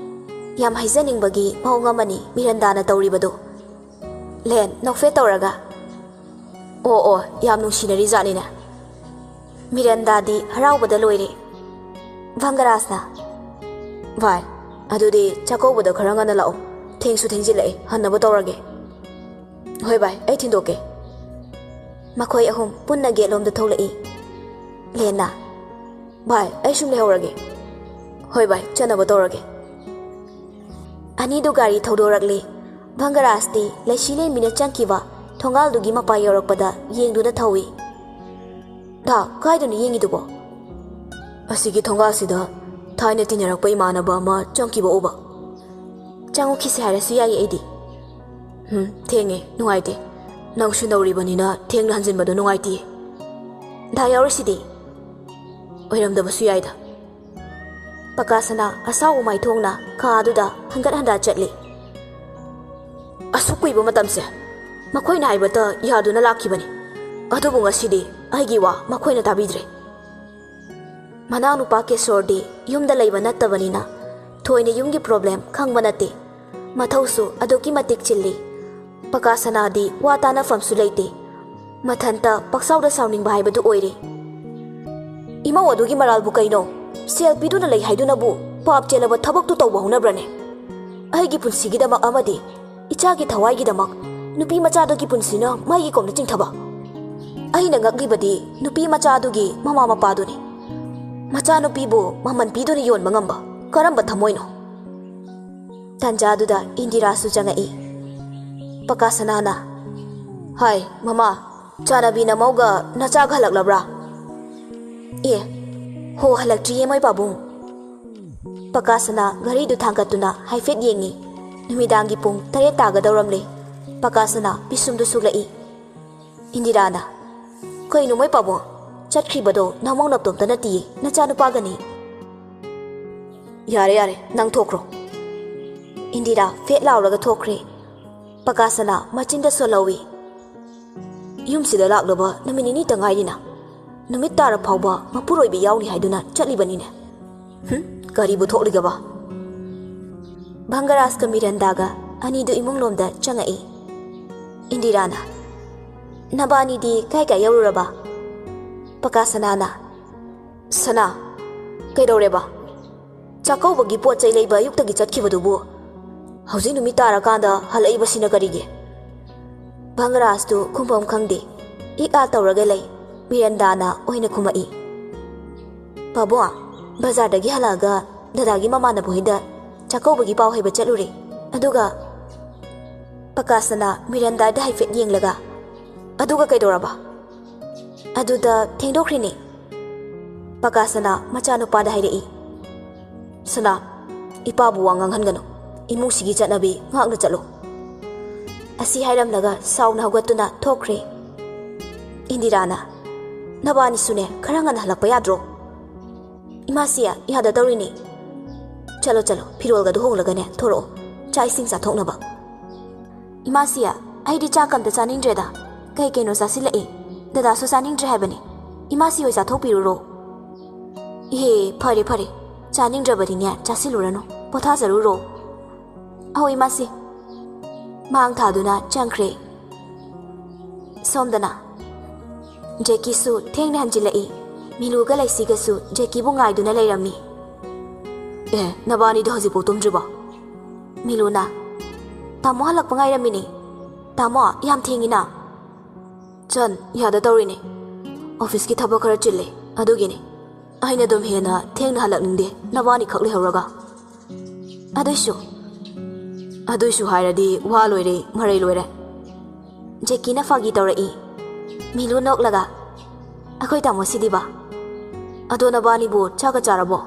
ꯌꯥꯝ ꯍꯥꯏꯖꯅꯤꯡꯕꯒꯤ ꯃꯑꯣꯡ ꯑꯃꯅꯤ ꯃꯤꯔꯟꯗꯥꯅ ꯇꯧꯔꯤꯕꯗꯨ꯫ ꯂꯦꯟ, ꯅꯣꯛꯐꯦꯠ ꯇꯧꯔꯒ, "ꯑꯣ, ꯑꯣ, ꯌꯥꯝ ꯅꯨꯡꯁꯤꯅꯔꯤ ꯖꯥꯠꯅꯤꯅꯦ꯫" ꯃꯤꯔꯟꯗꯥꯗꯤ ꯍꯔꯥꯎꯕꯗ ꯂꯣꯏꯔꯦ꯫ ꯚꯪꯒꯔꯥꯖꯅ, "ꯚꯥꯏ, ꯑꯗꯨꯗꯤ ꯆꯥꯛꯀꯧꯕꯗ ꯈꯔ ꯉꯟꯅ ꯂꯥꯛꯑꯣ꯫ ꯊꯦꯡꯁꯨ ꯊꯦꯡꯖꯤꯜꯂꯛꯑꯦ, ꯍꯟꯅꯕ ꯇꯧꯔꯒꯦ꯫" "ꯍꯣꯏ ꯚꯥꯏ, ꯑꯩ ꯊꯤꯟꯗꯣꯛꯀꯦ꯫" ꯃꯈꯣꯏ ꯑꯍꯨꯝ ꯄꯨꯟꯅ ꯒꯦꯠꯂꯣꯝꯗ ꯊꯣꯛꯂꯛꯏ꯫ ꯂꯦꯟꯅ, "ꯚꯥꯏ, ꯑꯩ ꯁꯨꯝ ꯂꯩꯍꯧꯔꯒꯦ꯫" "ꯍꯣꯏ ꯚꯥꯏ, ꯆꯠꯅꯕ ꯇꯧꯔꯒꯦ꯫" ꯑꯅꯤꯗꯨ ꯒꯥꯔꯤ ꯊꯧꯗꯣꯔꯛꯂꯦ꯫ ꯚꯪꯒꯔꯥꯖꯇꯤ ꯂꯩꯁꯤꯂꯦꯝꯕꯤꯅ ꯆꯪꯈꯤꯕ ꯊꯣꯡꯒꯥꯜꯗꯨꯒꯤ ꯃꯄꯥ ꯌꯧꯔꯛꯄꯗ ꯌꯦꯡꯗꯨꯅ ꯊꯧꯏ꯫ "ꯗꯥ, ꯀꯥꯏꯗꯅꯣ ꯌꯦꯡꯉꯤꯗꯨꯕꯣ?" "ꯑꯁꯤꯒꯤ ꯊꯣꯡꯒꯥꯜꯁꯤꯗ ꯊꯥꯏꯅ ꯇꯤꯟꯅꯔꯛꯄ ꯏꯃꯥꯟꯅꯕ ꯑꯃ ꯆꯪꯈꯤꯕ ꯎꯕ꯫" "ꯆꯪꯉꯨꯈꯤꯁꯦ ꯍꯥꯏꯔꯁꯨ ꯌꯥꯏꯌꯦ ꯑꯩꯗꯤ꯫" "ꯎꯝ, ꯊꯦꯡꯉꯦ, ꯅꯨꯡꯉꯥꯏꯇꯦ꯫ ꯅꯪꯁꯨ ꯅꯧꯔꯤꯕꯅꯤꯅ ꯊꯦꯡꯅ ꯍꯟꯖꯤꯟꯕꯗꯣ ꯅꯨꯡꯉꯥꯏꯇꯦ꯫" "ꯗꯥ ꯌꯥꯎꯔꯤꯁꯤꯗꯤ?" ꯑꯣꯏꯔꯝꯗꯕꯁꯨ ꯌꯥꯏꯗ꯫ ꯄꯀꯥꯁꯅꯥ ꯑꯁꯥꯎꯕ ꯃꯥꯏꯊꯣꯡꯅ ꯀꯥ ꯑꯗꯨꯗ ꯍꯟꯒꯠ ꯍꯟꯗ ꯆꯠꯂꯤ꯫ ꯑꯁꯨꯛ ꯀꯨꯏꯕ ꯃꯇꯝꯁꯦ ꯃꯈꯣꯏꯅ ꯍꯥꯏꯕꯇ ꯌꯥꯗꯨꯅ ꯂꯥꯛꯈꯤꯕꯅꯤ, ꯑꯗꯨꯕꯨ ꯉꯁꯤꯗꯤ ꯑꯩꯒꯤ ꯋꯥ ꯃꯈꯣꯏꯅ ꯇꯥꯕꯤꯗ꯭ꯔꯦ꯫ ꯃꯅꯥꯎꯅꯨꯄꯥ ꯀꯦꯁꯣꯔꯗꯤ ꯌꯨꯝꯗ ꯂꯩꯕ ꯅꯠꯇꯕꯅꯤꯅ ꯊꯣꯏꯅ ꯌꯨꯝꯒꯤ ꯄ꯭ꯔꯣꯕ꯭ꯂꯦꯝ ꯈꯪꯕ ꯅꯠꯇꯦ꯫ ꯃꯊꯧꯁꯨ ꯑꯗꯨꯛꯀꯤ ꯃꯇꯤꯛ ꯆꯤꯜꯂꯤ꯫ ꯄꯀꯥꯁꯅꯥꯗꯤ ꯋꯥ ꯇꯥꯅꯐꯝꯁꯨ ꯂꯩꯇꯦ꯫ ꯃꯊꯟꯇ ꯄꯛꯆꯥꯎꯗ ꯁꯥꯎꯅꯤꯡꯕ ꯍꯥꯏꯕꯗꯨ ꯑꯣꯏꯔꯦ꯫ "ꯏꯃꯧ ꯑꯗꯨꯒꯤ ꯃꯔꯥꯜꯕꯨ ꯀꯩꯅꯣ? ꯁꯦꯜ ꯄꯤꯗꯨꯅ ꯂꯩ ꯍꯥꯏꯗꯨꯅꯕꯨ ꯄꯥꯞ ꯆꯦꯜꯂꯕ ꯊꯕꯛꯇꯨ ꯇꯧꯕ ꯍꯧꯅꯕ꯭ꯔꯅꯦ? ꯑꯩꯒꯤ ꯄꯨꯟꯁꯤꯒꯤꯗꯃꯛ ꯑꯃꯗꯤ ꯏꯆꯥꯒꯤ ꯊꯋꯥꯏꯒꯤꯗꯃꯛ ꯅꯨꯄꯤ ꯃꯆꯥꯗꯨꯒꯤ ꯄꯨꯟꯁꯤꯅ ꯃꯩꯒꯤ ꯀꯣꯝꯅ ꯆꯤꯡꯊꯕ? ꯑꯩꯅ ꯉꯛꯂꯤꯕꯗꯤ ꯅꯨꯄꯤ ꯃꯆꯥꯗꯨꯒꯤ ꯃꯃꯥ ꯃꯄꯥꯗꯨꯅꯤ꯫ ꯃꯆꯥꯅꯨꯄꯤꯕꯨ ꯃꯃꯜ ꯄꯤꯗꯨꯅ ꯌꯣꯟꯕ ꯉꯝꯕ ꯀꯔꯝꯕ ꯊꯃꯣꯏꯅꯣ?" ꯇꯥꯟꯖꯥꯗꯨꯗ ꯏꯟꯗꯤꯔꯥꯁꯨ ꯆꯪꯉꯛꯏ꯫ ꯄꯀꯥꯁꯅꯥꯅ, "ꯍꯥꯏ, ꯃꯃꯥ, ꯆꯥꯅꯕꯤ ꯅꯃꯧꯒ ꯅꯆꯥꯒ ꯍꯜꯂꯛꯂꯕ꯭ꯔꯥ?" "ꯑꯦ, ꯍꯣ, ꯍꯜꯂꯛꯇ꯭ꯔꯤꯌꯦ ꯃꯣꯏ ꯄꯥꯕꯨꯡ꯫" ꯄꯀꯥꯁꯅꯥ ꯘꯔꯤꯗꯨ ꯊꯥꯡꯒꯠꯇꯨꯅ ꯍꯥꯏꯐꯦꯠ ꯌꯦꯡꯉꯤ꯫ ꯅꯨꯃꯤꯗꯥꯡꯒꯤ ꯄꯨꯡ ꯇꯔꯦꯠ ꯇꯥꯒꯗꯧꯔꯝꯂꯦ꯫ ꯄꯀꯥꯁꯅꯥ ꯄꯤꯁꯨꯝꯗꯨ ꯁꯨꯛꯂꯛꯏ꯫ ꯏꯟꯗꯤꯔꯥꯅ, "ꯀꯩꯅꯣ ꯃꯣꯏ ꯄꯥꯕꯨꯡ? ꯆꯠꯈ꯭ꯔꯤꯕꯗꯣ ꯅꯃꯧ ꯅꯇꯣꯝꯇ ꯅꯠꯇꯤꯌꯦ, ꯅꯆꯥꯅꯨꯄꯥꯒꯅꯤ꯫" "ꯌꯥꯔꯦ, ꯌꯥꯔꯦ, ꯅꯪ ꯊꯣꯛꯈ꯭ꯔꯣ꯫" ꯏꯟꯗꯤꯔꯥ ꯐꯦꯠ ꯂꯥꯎꯔꯒ ꯊꯣꯛꯈ꯭ꯔꯦ꯫ ꯄꯀꯥꯁꯅꯥ ꯃꯆꯤꯟꯗ ꯁꯣꯜꯍꯧꯏ꯫ "ꯌꯨꯝꯁꯤꯗ ꯂꯥꯛꯂꯕ ꯅꯨꯃꯤꯠ ꯅꯤꯅꯤꯇ ꯉꯥꯏꯔꯤꯅ, ꯅꯨꯃꯤꯠ ꯇꯥꯔ ꯐꯥꯎꯕ ꯃꯄꯨꯔꯣꯏꯕ ꯌꯥꯎꯅꯤ ꯍꯥꯏꯗꯨꯅ ꯆꯠꯂꯤꯕꯅꯤꯅꯦ꯫ ꯍꯨꯝ, ꯀꯔꯤꯕꯨ ꯊꯣꯛꯂꯤꯒꯕ?" ꯚꯪꯒꯔꯥꯖꯀ ꯃꯤꯔꯟꯗꯥꯒ ꯑꯅꯤꯗꯨ ꯏꯃꯨꯡꯂꯣꯝꯗ ꯆꯪꯉꯛꯏ꯫ ꯏꯟꯗꯤꯔꯥꯅ, "ꯅꯕꯥꯅꯤꯗꯤ ꯀꯥꯏ ꯀꯥꯏ ꯌꯧꯔꯨꯔꯕ?" ꯄꯀꯥꯁꯅꯥꯅ, "ꯁꯅꯥ, ꯀꯩꯗꯧꯔꯦꯕ? ꯆꯥꯛꯀꯧꯕꯒꯤ ꯄꯣꯠ ꯆꯩ ꯂꯩꯕ ꯑꯌꯨꯛꯇꯒꯤ ꯆꯠꯈꯤꯕꯗꯨꯕꯨ ꯍꯧꯖꯤꯛ ꯅꯨꯃꯤꯠ ꯇꯥꯔꯀꯥꯟꯗ ꯍꯜꯂꯛꯏꯕꯁꯤꯅ ꯀꯔꯤꯒꯤ?" ꯚꯪꯒꯔꯥꯖꯇꯨ ꯈꯨꯝꯐꯝ ꯈꯪꯗꯦ꯫ ꯏꯛ ꯑꯥ ꯇꯧꯔꯒ ꯂꯩ꯫ ꯃꯤꯔꯟꯗꯥꯅ ꯑꯣꯏꯅ ꯈꯨꯝꯃꯛꯏ꯫ "ꯄꯥꯕꯨꯡ, ꯕꯖꯥꯔꯗꯒꯤ ꯍꯜꯂꯛꯑꯒ ꯗꯗꯥꯒꯤ ꯃꯃꯥꯟꯅꯕ ꯍꯣꯏꯗ ꯆꯥꯛꯀꯧꯕꯒꯤ ꯄꯥꯎ ꯍꯥꯏꯕ ꯆꯠꯂꯨꯔꯦ꯫ ꯑꯗꯨꯒ," ꯄꯀꯥꯁꯅꯥ ꯃꯤꯔꯟꯗꯥꯗ ꯍꯥꯏꯐꯦꯠ ꯌꯦꯡꯂꯒ, "ꯑꯗꯨꯒ ꯀꯩꯗꯧꯔꯕ?" "ꯑꯗꯨꯗ ꯊꯦꯡꯗꯣꯛꯈ꯭ꯔꯤꯅꯦ꯫" ꯄꯀꯥꯁꯅꯥ ꯃꯆꯥꯅꯨꯄꯥꯗ ꯍꯥꯏꯔꯛꯏ꯫ "ꯁꯅꯥ, ꯏꯄꯥꯕꯨ ꯋꯥ ꯉꯥꯡꯍꯟꯒꯅꯨ꯫ ꯏꯃꯨꯡꯁꯤꯒꯤ ꯆꯠꯅꯕꯤ ꯉꯥꯛꯅ ꯆꯠꯂꯨ꯫" ꯑꯁꯤ ꯍꯥꯏꯔꯝꯂꯒ ꯁꯥꯎꯅ ꯍꯧꯒꯠꯇꯨꯅ ꯊꯣꯛꯈ꯭ꯔꯦ꯫ ꯏꯟꯗꯤꯔꯥꯅ, "ꯅꯕꯥꯅꯤꯁꯨꯅꯦ ꯈꯔ ꯉꯟꯅ ꯍꯜꯂꯛꯄ ꯌꯥꯗ꯭ꯔꯣ? ꯏꯃꯥꯁꯤ, ꯌꯥꯗ ꯇꯧꯔꯤꯅꯦ꯫ ꯆꯠꯂꯣ, ꯆꯠꯂꯣ, ꯐꯤꯔꯣꯜꯒꯗꯣ ꯍꯣꯡꯂꯒꯅꯦ ꯊꯣꯔꯛꯑꯣ, ꯆꯥꯛ ꯏꯁꯤꯡ ꯆꯥꯊꯣꯛꯅꯕ꯫ ꯏꯃꯥꯁꯤ, ꯑꯩꯗꯤ ꯆꯥꯛ ꯑꯝꯇ ꯆꯥꯅꯤꯡꯗ꯭ꯔꯦꯗ꯫ ꯀꯩ ꯀꯩꯅꯣ ꯆꯥꯁꯤꯜꯂꯛꯑꯦ꯫ ꯗꯗꯥꯁꯨ ꯆꯥꯅꯤꯡꯗ꯭ꯔꯦ ꯍꯥꯏꯕꯅꯦ꯫ ꯏꯃꯥꯁꯤ ꯍꯣꯏ ꯆꯥꯊꯣꯛꯄꯤꯔꯨꯔꯣ꯫ ꯏꯍꯦ, ꯐꯔꯦ, ꯐꯔꯦ꯫ ꯆꯥꯅꯤꯡꯗ꯭ꯔꯕꯗꯤꯅꯦ, ꯆꯥꯁꯤꯜꯂꯨꯔꯅꯨ꯫ ꯄꯣꯊꯥꯖꯔꯨꯔꯣ꯫ ꯑꯧ, ꯏꯃꯥꯁꯤ꯫ ꯃꯥꯡ ꯊꯥꯗꯨꯅ ꯆꯪꯈ꯭ꯔꯦ꯫ ꯁꯣꯝꯗꯅ ꯖꯦꯀꯤꯁꯨ ꯊꯦꯡꯅ ꯍꯟꯖꯤꯜꯂꯛꯏ꯫ ꯃꯤꯂꯨꯒ ꯂꯩꯁꯤꯒꯁꯨ ꯖꯦꯀꯤꯕꯨ ꯉꯥꯏꯗꯨꯅ ꯂꯩꯔꯝꯃꯤ꯫ "ꯑꯦ, ꯅꯕꯥꯅꯤꯗꯣ ꯍꯧꯖꯤꯛꯐꯥꯎ ꯇꯨꯝꯗ꯭ꯔꯤꯕꯣ?" ꯃꯤꯂꯨꯅ, "ꯇꯥꯃꯣ ꯍꯜꯂꯛꯄ ꯉꯥꯏꯔꯝꯃꯤꯅꯦ꯫ ꯇꯥꯃꯣ, ꯌꯥꯝ ꯊꯦꯡꯉꯤꯅ?" "ꯆꯟ, ꯌꯥꯗ ꯇꯧꯔꯤꯅꯦ꯫ ꯑꯣꯐꯤꯁꯀꯤ ꯊꯕꯛ ꯈꯔ ꯆꯤꯜꯂꯦ, ꯑꯗꯨꯒꯤꯅꯦ꯫ ꯑꯩꯅ ꯑꯗꯨꯝ ꯍꯦꯟꯅ ꯊꯦꯡꯅ ꯍꯜꯂꯛꯅꯤꯡꯗꯦ, ꯅꯕꯥꯅꯤꯈꯛ ꯂꯩꯍꯧꯔꯒ꯫ ꯑꯗꯨꯏꯁꯨ, ꯑꯗꯨꯏꯁꯨ ꯍꯥꯏꯔꯗꯤ ꯋꯥ ꯂꯣꯏꯔꯦ, ꯃꯔꯩ ꯂꯣꯏꯔꯦ꯫" ꯖꯦꯀꯤꯅ ꯐꯥꯒꯤ ꯇꯧꯔꯛꯏ꯫ ꯃꯤꯂꯨ ꯅꯣꯛꯂꯒ, "ꯑꯩꯈꯣꯏ ꯇꯥꯃꯣꯁꯤꯗꯤꯕ? ꯑꯗꯣ ꯅꯕꯥꯅꯤꯕꯨ ꯆꯥꯛꯀ ꯆꯥꯔꯕꯣ?"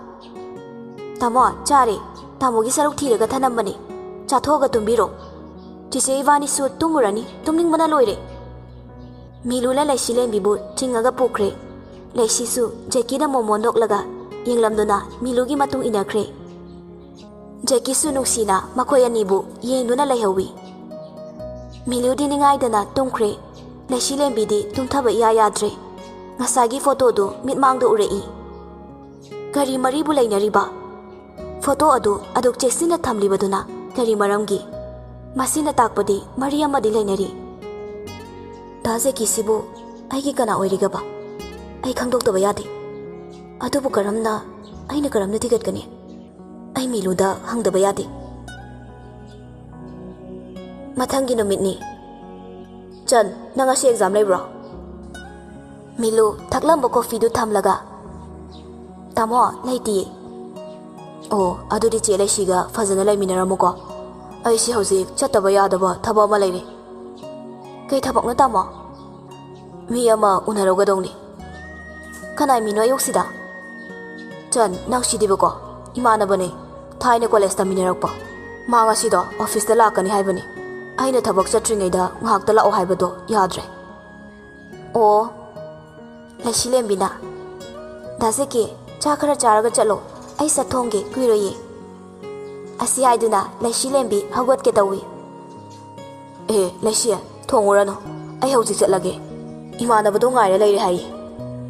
"ꯇꯥꯃꯣ, ꯆꯥꯔꯦ꯫ ꯇꯥꯃꯣꯒꯤ ꯁꯔꯨꯛ ꯊꯤꯔꯒ ꯊꯅꯝꯕꯅꯦ꯫ ꯆꯥꯊꯣꯛꯑꯒ ꯇꯨꯝꯕꯤꯔꯣ꯫ ꯆꯤꯆꯦ ꯏꯕꯥꯅꯤꯁꯨ ꯇꯨꯝꯃꯨꯔꯅꯤ, ꯇꯨꯝꯅꯤꯡꯕꯅ ꯂꯣꯏꯔꯦ꯫" ꯃꯤꯂꯨꯅ ꯂꯩꯁꯤ ꯂꯦꯝꯕꯤꯕꯨ ꯆꯤꯡꯉꯒ ꯄꯨꯈ꯭ꯔꯦ꯫ ꯂꯩꯁꯤꯁꯨ ꯖꯦꯀꯤꯅ ꯃꯣꯃꯣꯟ ꯅꯣꯛꯂꯒ ꯌꯦꯡꯂꯝꯗꯨꯅ ꯃꯤꯂꯨꯒꯤ ꯃꯇꯨꯡ ꯏꯟꯅꯈ꯭ꯔꯦ꯫ ꯖꯦꯀꯤꯁꯨ ꯅꯨꯡꯁꯤꯅ ꯃꯈꯣꯏ ꯑꯅꯤꯕꯨ ꯌꯦꯡꯗꯨꯅ ꯂꯩꯍꯧꯏ꯫ ꯃꯤꯂꯨꯗꯤ ꯅꯤꯡꯉꯥꯏꯗꯅ ꯇꯨꯝꯈ꯭ꯔꯦ꯫ ꯂꯩꯁꯤ ꯂꯦꯝꯕꯤꯗꯤ ꯇꯨꯝꯊꯕ ꯏꯌꯥ ꯌꯥꯗ꯭ꯔꯦ꯫ ꯉꯁꯥꯏꯒꯤ ꯐꯣꯇꯣꯗꯨ ꯃꯤꯠꯃꯥꯡꯗ ꯎꯔꯛꯏ꯫ ꯀꯔꯤ ꯃꯔꯤꯕꯨ ꯂꯩꯅꯔꯤꯕ? ꯐꯣꯇꯣ ꯑꯗꯨ ꯑꯗꯨꯛ ꯆꯦꯛꯁꯤꯟꯅ ꯊꯝꯂꯤꯕꯗꯨꯅ ꯀꯔꯤ ꯃꯔꯝꯒꯤ? ꯃꯁꯤꯅ ꯇꯥꯛꯄꯗꯤ ꯃꯔꯤ ꯑꯃꯗꯤ ꯂꯩꯅꯔꯤ꯫ ꯗꯥ ꯖꯦꯀꯤꯁꯤꯕꯨ ꯑꯩꯒꯤ ꯀꯅꯥ ꯑꯣꯏꯔꯤꯒꯕ? ꯑꯩ ꯈꯪꯗꯣꯛꯇꯕ ꯌꯥꯗꯦ꯫ ꯑꯗꯨꯕꯨ ꯀꯔꯝꯅ, ꯑꯩꯅ ꯀꯔꯝꯅ ꯊꯤꯒꯠꯀꯅꯤ? ꯑꯩ ꯃꯤꯂꯨꯗ ꯍꯪꯗꯕ ꯌꯥꯗꯦ꯫ ꯃꯊꯪꯒꯤ ꯅꯨꯃꯤꯠꯅꯤ꯫ "ꯆꯟ, ꯅꯪ ꯉꯁꯤ ꯑꯦꯛꯖꯥꯝ ꯂꯩꯕ꯭ꯔꯣ?" ꯃꯤꯂꯨ ꯊꯛꯂꯝꯕ ꯀꯣꯐꯤꯗꯨ ꯊꯝꯂꯒ, "ꯇꯥꯃꯣ, ꯂꯩꯇꯤꯌꯦ꯫" "ꯑꯣ, ꯑꯗꯨꯗꯤ ꯆꯦ ꯂꯩꯁꯤꯒ ꯐꯖꯅ ꯂꯩꯃꯤꯟꯅꯔꯝꯃꯨꯀꯣ꯫ ꯑꯩꯁꯦ ꯍꯧꯖꯤꯛ ꯆꯠꯇꯕ ꯌꯥꯗꯕ ꯊꯕꯛ ꯑꯃ ꯂꯩꯔꯦ꯫" "ꯀꯩ ꯊꯕꯛꯅꯣ, ꯇꯥꯃꯣ?" "ꯃꯤ ꯑꯃ ꯎꯅꯔꯨꯒꯗꯧꯅꯤ꯫" "ꯀꯅꯥꯏ ꯃꯤꯅꯣ ꯑꯌꯨꯛꯁꯤꯗ?" "ꯆꯟ, ꯅꯪ ꯁꯤꯗꯤꯕꯀꯣ, ꯏꯃꯥꯟꯅꯕꯅꯦ, ꯊꯥꯏꯅ ꯀꯣꯂꯦꯖ ꯇꯝꯃꯤꯟꯅꯔꯛꯄ꯫ ꯃꯥ ꯉꯁꯤꯗꯣ ꯑꯣꯐꯤꯁꯇ ꯂꯥꯛꯀꯅꯤ ꯍꯥꯏꯕꯅꯤ꯫ ꯑꯩꯅ ꯊꯕꯛ ꯆꯠꯇ꯭ꯔꯤꯉꯩꯗ ꯉꯥꯏꯍꯥꯛꯇ ꯂꯥꯛꯑꯣ ꯍꯥꯏꯕꯗꯣ ꯌꯥꯗ꯭ꯔꯦ꯫" "ꯑꯣ꯫" ꯂꯩꯁꯤꯂꯦꯝꯕꯤꯅ, "ꯗꯥ ꯖꯦꯀꯤ, ꯆꯥꯛ ꯈꯔ ꯆꯥꯔꯒ ꯆꯠꯂꯣ, ꯑꯩ ꯆꯠꯊꯣꯡꯒꯦ, ꯀꯨꯏꯔꯣꯏꯌꯦ꯫ ꯑꯁꯤ ꯍꯥꯏꯗꯨꯅ ꯂꯩꯁꯤ ꯂꯦꯝꯕꯤ ꯍꯧꯒꯠꯀꯦ ꯇꯧꯏ꯫ ꯑꯦ ꯂꯩꯁꯤ, ꯊꯣꯡꯉꯨꯔꯅꯨ, ꯑꯩ ꯍꯧꯖꯤꯛ ꯆꯠꯂꯒꯦ꯫ ꯏꯃꯥꯟꯅꯕꯗꯣ ꯉꯥꯏꯔ ꯂꯩꯔꯦ ꯍꯥꯏꯌꯦ,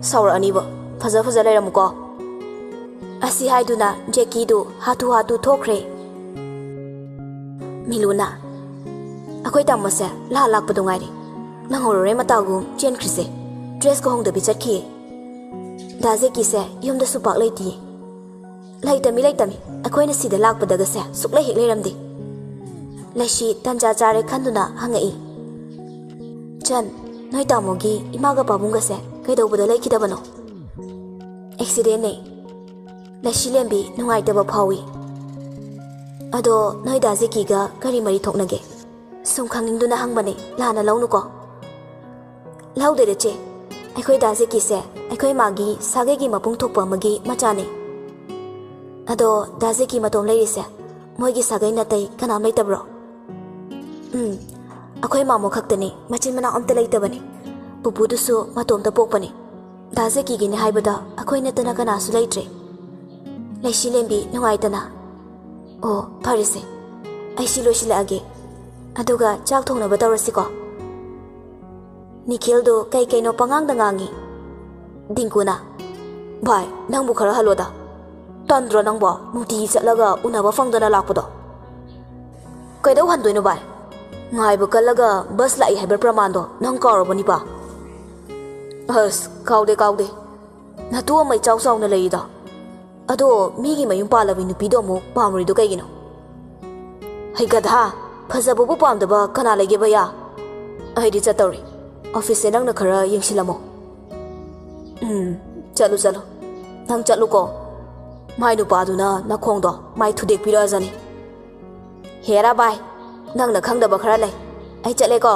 ꯁꯥꯎꯔꯛꯑꯅꯤꯕ꯫ ꯐꯖ ꯐꯖ ꯂꯩꯔꯝꯃꯨꯀꯣ꯫ ꯑꯁꯤ ꯍꯥꯏꯗꯨꯅ ꯖꯦꯀꯤꯗꯨ ꯍꯥꯊꯨ ꯍꯥꯊꯨ ꯊꯣꯛꯈ꯭ꯔꯦ꯫ ꯃꯤꯂꯨꯅ, ꯑꯩꯈꯣꯏ ꯇꯥꯃꯣꯁꯦ ꯂꯥ ꯂꯥꯛꯄꯗꯣ ꯉꯥꯏꯔꯦ꯫ ꯅꯪꯍꯧꯔꯔꯣꯏ ꯃꯇꯥꯒꯨꯝ ꯆꯦꯟꯈ꯭ꯔꯤꯁꯦ꯫ ꯗ꯭ꯔꯦꯁꯀ ꯍꯣꯡꯗꯕꯤ ꯆꯠꯈꯤꯌꯦ꯫ ꯗꯥ ꯖꯦꯀꯤꯁꯦ ꯌꯨꯝꯗꯁꯨ ꯄꯥꯛ ꯂꯩꯇꯤꯌꯦ꯫ ꯂꯩꯇꯃꯤ ꯂꯩꯇꯃꯤ, ꯑꯩꯈꯣꯏꯅ ꯁꯤꯗ ꯂꯥꯛꯄꯗꯒꯁꯦ ꯁꯨꯛꯂꯩ ꯍꯦꯛ ꯂꯩꯔꯝꯗꯦ꯫ ꯂꯩꯁꯤ ꯇꯟꯖꯥ ꯆꯥꯔꯦ ꯈꯟꯗꯨꯅ ꯍꯪꯉꯛꯏ꯫ ꯆꯟ, ꯅꯣꯏ ꯇꯥꯃꯣꯒꯤ ꯏꯃꯥꯒ ꯄꯥꯕꯨꯡꯒꯁꯦ ꯀꯩꯗꯧꯕꯗ ꯂꯩꯈꯤꯗꯕꯅꯣ? ꯑꯦꯛꯁꯤꯗꯦꯟꯅꯦ꯫ ꯂꯩꯁꯤ ꯂꯦꯝꯕꯤ ꯅꯨꯡꯉꯥꯏꯇꯕ ꯐꯥꯎꯏ꯫ ꯑꯗꯣ ꯅꯣꯏ ꯗꯥ ꯖꯦꯀꯤꯒ ꯀꯔꯤ ꯃꯔꯤ ꯊꯣꯛꯅꯒꯦ? ꯁꯨꯝ ꯈꯪꯅꯤꯡꯗꯨꯅ ꯍꯪꯕꯅꯦ, ꯂꯥꯟꯅ ꯂꯧꯅꯨꯀꯣ꯫ ꯂꯧꯗꯦꯗ ꯆꯦ, ꯑꯩꯈꯣꯏ ꯗꯥ ꯖꯦꯀꯤꯁꯦ ꯑꯩꯈꯣꯏ ꯃꯥꯒꯤ ꯁꯥꯒꯩꯒꯤ ꯃꯄꯨꯡ ꯊꯣꯛꯄ ꯑꯃꯒꯤ ꯃꯆꯥꯅꯦ꯫ ꯑꯗꯣ ꯗꯥ ꯖꯦꯀꯤ ꯃꯇꯣꯝ ꯂꯩꯔꯤꯁꯦ ꯃꯣꯏꯒꯤ ꯁꯥꯒꯩ ꯅꯥꯇꯩ ꯀꯅꯥꯝ ꯂꯩꯇꯕ꯭ꯔꯣ? ꯎꯝ, ꯑꯩꯈꯣꯏ ꯃꯥꯃꯣ ꯈꯛꯇꯅꯤ, ꯃꯆꯤꯟ ꯃꯅꯥꯎ ꯑꯝꯇ ꯂꯩꯇꯕꯅꯤ꯫ ꯄꯨꯄꯨꯗꯨꯁꯨ ꯃꯇꯣꯝꯇ ꯄꯣꯛꯄꯅꯤ꯫ ꯗꯥ ꯖꯦꯀꯤꯒꯤꯅꯤ ꯍꯥꯏꯕꯗ ꯑꯩꯈꯣꯏ ꯅꯠꯇꯅ ꯀꯅꯥꯁꯨ ꯂꯩꯇ꯭ꯔꯦ꯫ ꯂꯩꯁꯤ ꯂꯦꯝꯕꯤ ꯅꯨꯡꯉꯥꯏꯇꯅ, ꯑꯣ ꯐꯔꯦꯁꯦ, ꯑꯩ ꯁꯤ ꯂꯣꯏꯁꯤꯜꯂꯛꯑꯒꯦ, ꯑꯗꯨꯒ ꯆꯥꯛ ꯊꯣꯡꯅꯕ ꯇꯧꯔꯁꯤꯀꯣ꯫ ꯅꯤꯈꯤꯜꯗꯨ ꯀꯩ ꯀꯩꯅꯣ ꯄꯉꯥꯡꯗ ꯉꯥꯡꯉꯤ꯫ ꯗꯤꯡꯀꯨꯅ, ꯚꯥꯏ, ꯅꯪꯕꯨ ꯈꯔ ꯍꯜꯂꯣꯗ꯫ ꯇꯟꯗ꯭ꯔꯣ ꯅꯪꯕꯣ ꯅꯨꯡꯇꯤꯒꯤ ꯆꯠꯂꯒ ꯎꯅꯕ ꯐꯪꯗꯅ ꯂꯥꯛꯄꯗꯣ? ꯀꯩꯗꯧ ꯍꯟꯗꯣꯏꯅꯣ ꯚꯥꯏ? ꯉꯥꯏꯕ ꯀꯜꯂꯒ ꯕꯁ ꯂꯥꯛꯏ ꯍꯥꯏꯕ ꯄ꯭ꯔꯃꯥꯟꯗꯣ ꯅꯪ ꯀꯥꯎꯔꯕꯣ ꯅꯤꯄꯥ? ꯑꯁ, ꯀꯥꯎꯗꯦ, ꯀꯥꯎꯗꯦ꯫ ꯅꯇꯨ ꯑꯃ ꯏꯆꯥꯎ ꯆꯥꯎꯅ ꯂꯩꯔꯤꯗꯣ꯫ ꯑꯗꯣ ꯃꯤꯒꯤ ꯃꯌꯨꯝ ꯄꯥꯜꯂꯕꯤ ꯅꯨꯄꯤꯗꯣ ꯑꯃꯨꯛ ꯄꯥꯝꯃꯨꯔꯤꯗꯣ ꯀꯩꯒꯤꯅꯣ? ꯍꯩ ꯒꯙꯥ, ꯐꯖꯕꯕꯨ ꯄꯥꯝꯗꯕ ꯀꯅꯥ ꯂꯩꯒꯦ ꯚꯩꯌꯥ? ꯑꯩꯗꯤ ꯆꯠꯇꯧꯔꯤ꯫ ꯑꯣꯐꯤꯁꯁꯦ ꯅꯪꯅ ꯈꯔ ꯌꯦꯡꯁꯤꯜꯂꯝꯃꯣ꯫ ꯎꯝ, ꯆꯠꯂꯨ, ꯆꯠꯂꯨ꯫ ꯅꯪ ꯆꯠꯂꯨꯀꯣ꯫ ꯃꯥꯏ ꯅꯨꯄꯥꯗꯨꯅ ꯅꯈꯣꯡꯗꯣ ꯃꯥꯏ ꯊꯨꯗꯦꯛꯄꯤꯔꯛꯑꯖꯅꯤ꯫ ꯍꯦꯔꯥ ꯚꯥꯏ, ꯅꯪꯅ ꯈꯪꯗꯕ ꯈꯔ ꯂꯩ꯫ ꯑꯩ ꯆꯠꯂꯦꯀꯣ꯫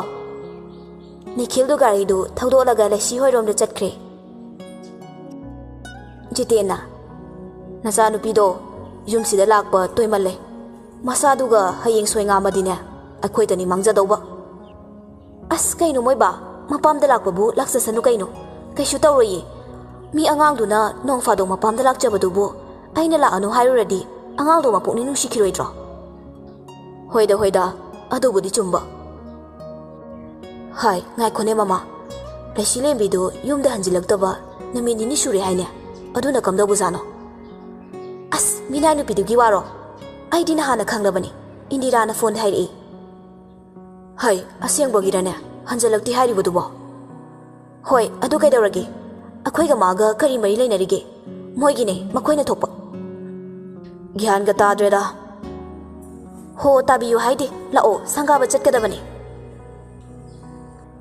ꯅꯤꯈꯤꯜꯗꯨ ꯒꯥꯔꯤꯗꯨ ꯊꯧꯗꯣꯛꯂꯒ ꯂꯩꯁꯤ ꯍꯣꯏꯔꯣꯝꯗ ꯆꯠꯈ꯭ꯔꯦ꯫ ꯖꯤꯇꯦꯟꯅ, "ꯅꯆꯥꯅꯨꯄꯤꯗꯣ ꯌꯨꯝꯁꯤꯗ ꯂꯥꯛꯄ ꯇꯣꯏꯃꯜꯂꯦ꯫ ꯃꯁꯥꯗꯨꯒ ꯍꯌꯦꯡ ꯁꯣꯏ ꯉꯥꯝꯃꯗꯤꯅꯦ, ꯑꯩꯈꯣꯏꯗꯅꯤ ꯃꯥꯡꯖꯗꯧꯕ꯫" "ꯑꯁ, ꯀꯩꯅꯣ ꯃꯣꯏꯕꯥ? ꯃꯄꯥꯝꯗ ꯂꯥꯛꯄꯕꯨ ꯂꯥꯛꯆꯁꯅꯨ ꯀꯩꯅꯣ꯫ ꯀꯩꯁꯨ ꯇꯧꯔꯣꯏꯌꯦ꯫ ꯃꯤ ꯑꯉꯥꯡꯗꯨꯅ ꯅꯣꯡ ꯐꯥꯗꯣꯛ ꯃꯄꯥꯝꯗ ꯂꯥꯛꯆꯕꯗꯨꯕꯨ ꯑꯩꯅ ꯂꯥꯛꯑꯅꯨ ꯍꯥꯏꯔꯨꯔꯗꯤ ꯑꯉꯥꯡꯗꯣ ꯃꯄꯨꯛꯅꯤꯡ ꯅꯨꯡꯁꯤꯈꯤꯔꯣꯏꯗ꯭ꯔꯣ? ꯍꯣꯏꯗ, ꯍꯣꯏꯗ, ꯑꯗꯨꯕꯨꯗꯤ ꯆꯨꯝꯕ꯫ ꯍꯥꯏ, ꯉꯥꯏꯈꯣꯅꯦ ꯃꯃꯥ, ꯂꯩꯁꯤꯂꯦꯝꯕꯤꯗꯨ ꯌꯨꯝꯗ ꯍꯟꯖꯤꯜꯂꯛꯇꯕ ꯅꯨꯃꯤꯠ ꯅꯤꯅꯤ ꯁꯨꯔꯦ ꯍꯥꯏꯅꯦ꯫ ꯑꯗꯨꯅ ꯀꯝꯗꯧꯕꯖꯥꯠꯅꯣ? ꯑꯁ, ꯃꯤꯅꯥꯏ ꯅꯨꯄꯤꯗꯨꯒꯤ ꯋꯥꯔꯣ? ꯑꯩꯗꯤ ꯅꯍꯥꯟꯅ ꯈꯪꯂꯕꯅꯤ꯫ ꯏꯟꯗꯤꯔꯥꯅ ꯐꯣꯟꯗ ꯍꯥꯏꯔꯛꯏ꯫ ꯍꯩ, ꯑꯁꯦꯡꯕꯒꯤꯔꯅꯦ ꯍꯟꯖꯜꯂꯛꯇꯦ ꯍꯥꯏꯔꯤꯕꯗꯨꯕꯣ? ꯍꯣꯏ, ꯑꯗꯨ ꯀꯩꯗꯧꯔꯒꯦ? ꯑꯩꯈꯣꯏꯒ ꯃꯥꯒ ꯀꯔꯤ ꯃꯔꯤ ꯂꯩꯅꯔꯤꯒꯦ? ꯃꯣꯏꯒꯤꯅꯦ, ꯃꯈꯣꯏꯅ ꯊꯣꯛꯄ꯫ ꯒ꯭ꯌꯥꯟꯒ ꯇꯥꯗ꯭ꯔꯦꯗ꯫ ꯍꯣ, ꯇꯥꯕꯤꯌꯨ ꯍꯥꯏꯗꯤ, ꯂꯥꯛꯑꯣ, ꯁꯪꯒꯥꯕ ꯆꯠꯀꯗꯕꯅꯦ꯫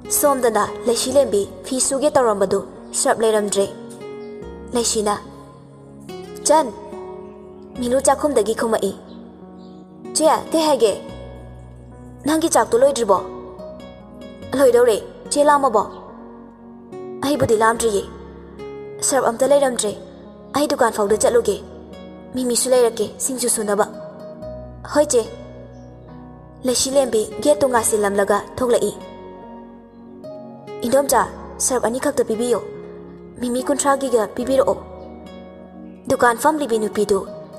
ꯁꯣꯝꯗꯅ ꯂꯩꯁꯤꯂꯦꯝꯕꯤ ꯐꯤ ꯁꯨꯒꯦ ꯇꯧꯔꯝꯕꯗꯨ ꯁꯔꯞ ꯂꯩꯔꯝꯗ꯭ꯔꯦ꯫ ꯂꯩꯁꯤꯅ, "ꯆꯟ!" ꯃꯤꯅꯨ ꯆꯥꯛꯈꯨꯝꯗꯒꯤ ꯈꯨꯝꯃꯛꯏ꯫ "ꯆꯦ, ꯀꯩ ꯍꯥꯏꯒꯦ? ꯅꯪꯒꯤ ꯆꯥꯛꯇꯣ ꯂꯣꯏꯗ꯭ꯔꯤꯕꯣ?" "ꯂꯣꯏꯗꯧꯔꯦ꯫ ꯆꯦ ꯂꯥꯝꯃꯕꯣ?" "ꯑꯩꯕꯨꯗꯤ ꯂꯥꯝꯗ꯭ꯔꯤꯌꯦ꯫ ꯁꯔꯞ ꯑꯝꯇ ꯂꯩꯔꯝꯗ꯭ꯔꯦ꯫ ꯑꯩ ꯗꯨꯀꯥꯟ ꯐꯥꯎꯗ ꯆꯠꯂꯨꯒꯦ꯫ ꯃꯤꯃꯤꯁꯨ ꯂꯩꯔꯛꯀꯦ, ꯁꯤꯡꯖꯨ ꯁꯨꯅꯕ꯫" "ꯍꯣꯏ, ꯆꯦ꯫" ꯂꯩꯁꯤꯂꯦꯝꯕꯤ ꯒꯦꯠꯇꯨ ꯉꯥꯁꯤꯜꯂꯝꯂꯒ ꯊꯣꯛꯂꯛꯏ꯫ "ꯏꯟꯗꯣꯝꯆꯥ, ꯁꯔꯞ ꯑꯅꯤꯈꯛꯇ ꯄꯤꯕꯤꯌꯨ꯫ ꯃꯤꯃꯤ ꯀꯨꯟꯊ꯭ꯔꯥꯒꯤꯒ ꯄꯤꯕꯤꯔꯛꯑꯣ꯫" ꯗꯨꯀꯥꯟ ꯐꯝꯂꯤꯕꯤ ꯅꯨꯄꯤꯗꯨ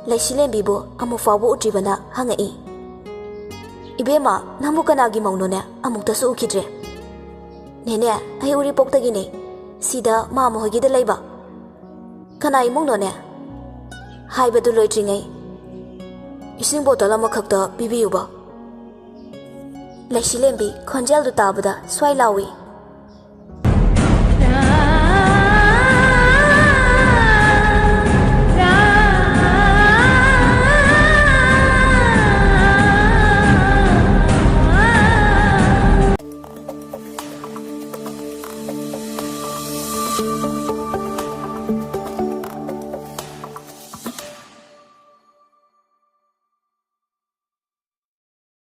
ꯂꯩꯁꯤꯂꯦꯝꯕꯤꯕꯨ ꯑꯃꯨꯛ ꯐꯥꯎꯕ ꯎꯗ꯭ꯔꯤꯕꯅ ꯍꯪꯉꯛꯏ꯫ "ꯏꯕꯦꯝꯃ, ꯅꯪꯕꯨ ꯀꯅꯥꯒꯤ ꯃꯧꯅꯣꯅꯦ? ꯑꯃꯨꯛꯇꯁꯨ ꯎꯈꯤꯗ꯭ꯔꯦ꯫" "ꯅꯦꯅꯦ, ꯑꯩ ꯎꯔꯤꯄꯣꯛꯇꯒꯤꯅꯦ꯫ ꯁꯤꯗ ꯃꯥꯝꯃ ꯍꯣꯏꯒꯤꯗ ꯂꯩꯕ꯫" "ꯀꯅꯥ ꯏꯃꯨꯡꯅꯣꯅꯦ?" ꯍꯥꯏꯕꯗꯨ ꯂꯣꯏꯗ꯭ꯔꯤꯉꯩ, "ꯏꯁꯤꯡ ꯕꯣꯇꯜ ꯑꯃꯈꯛꯇ ꯄꯤꯕꯤꯌꯨꯕ꯫" ꯂꯩꯁꯤꯂꯦꯝꯕꯤ ꯈꯣꯟꯖꯦꯜꯗꯨ ꯇꯥꯕꯗ ꯁ꯭ꯋꯥꯏ ꯂꯥꯎꯏ꯫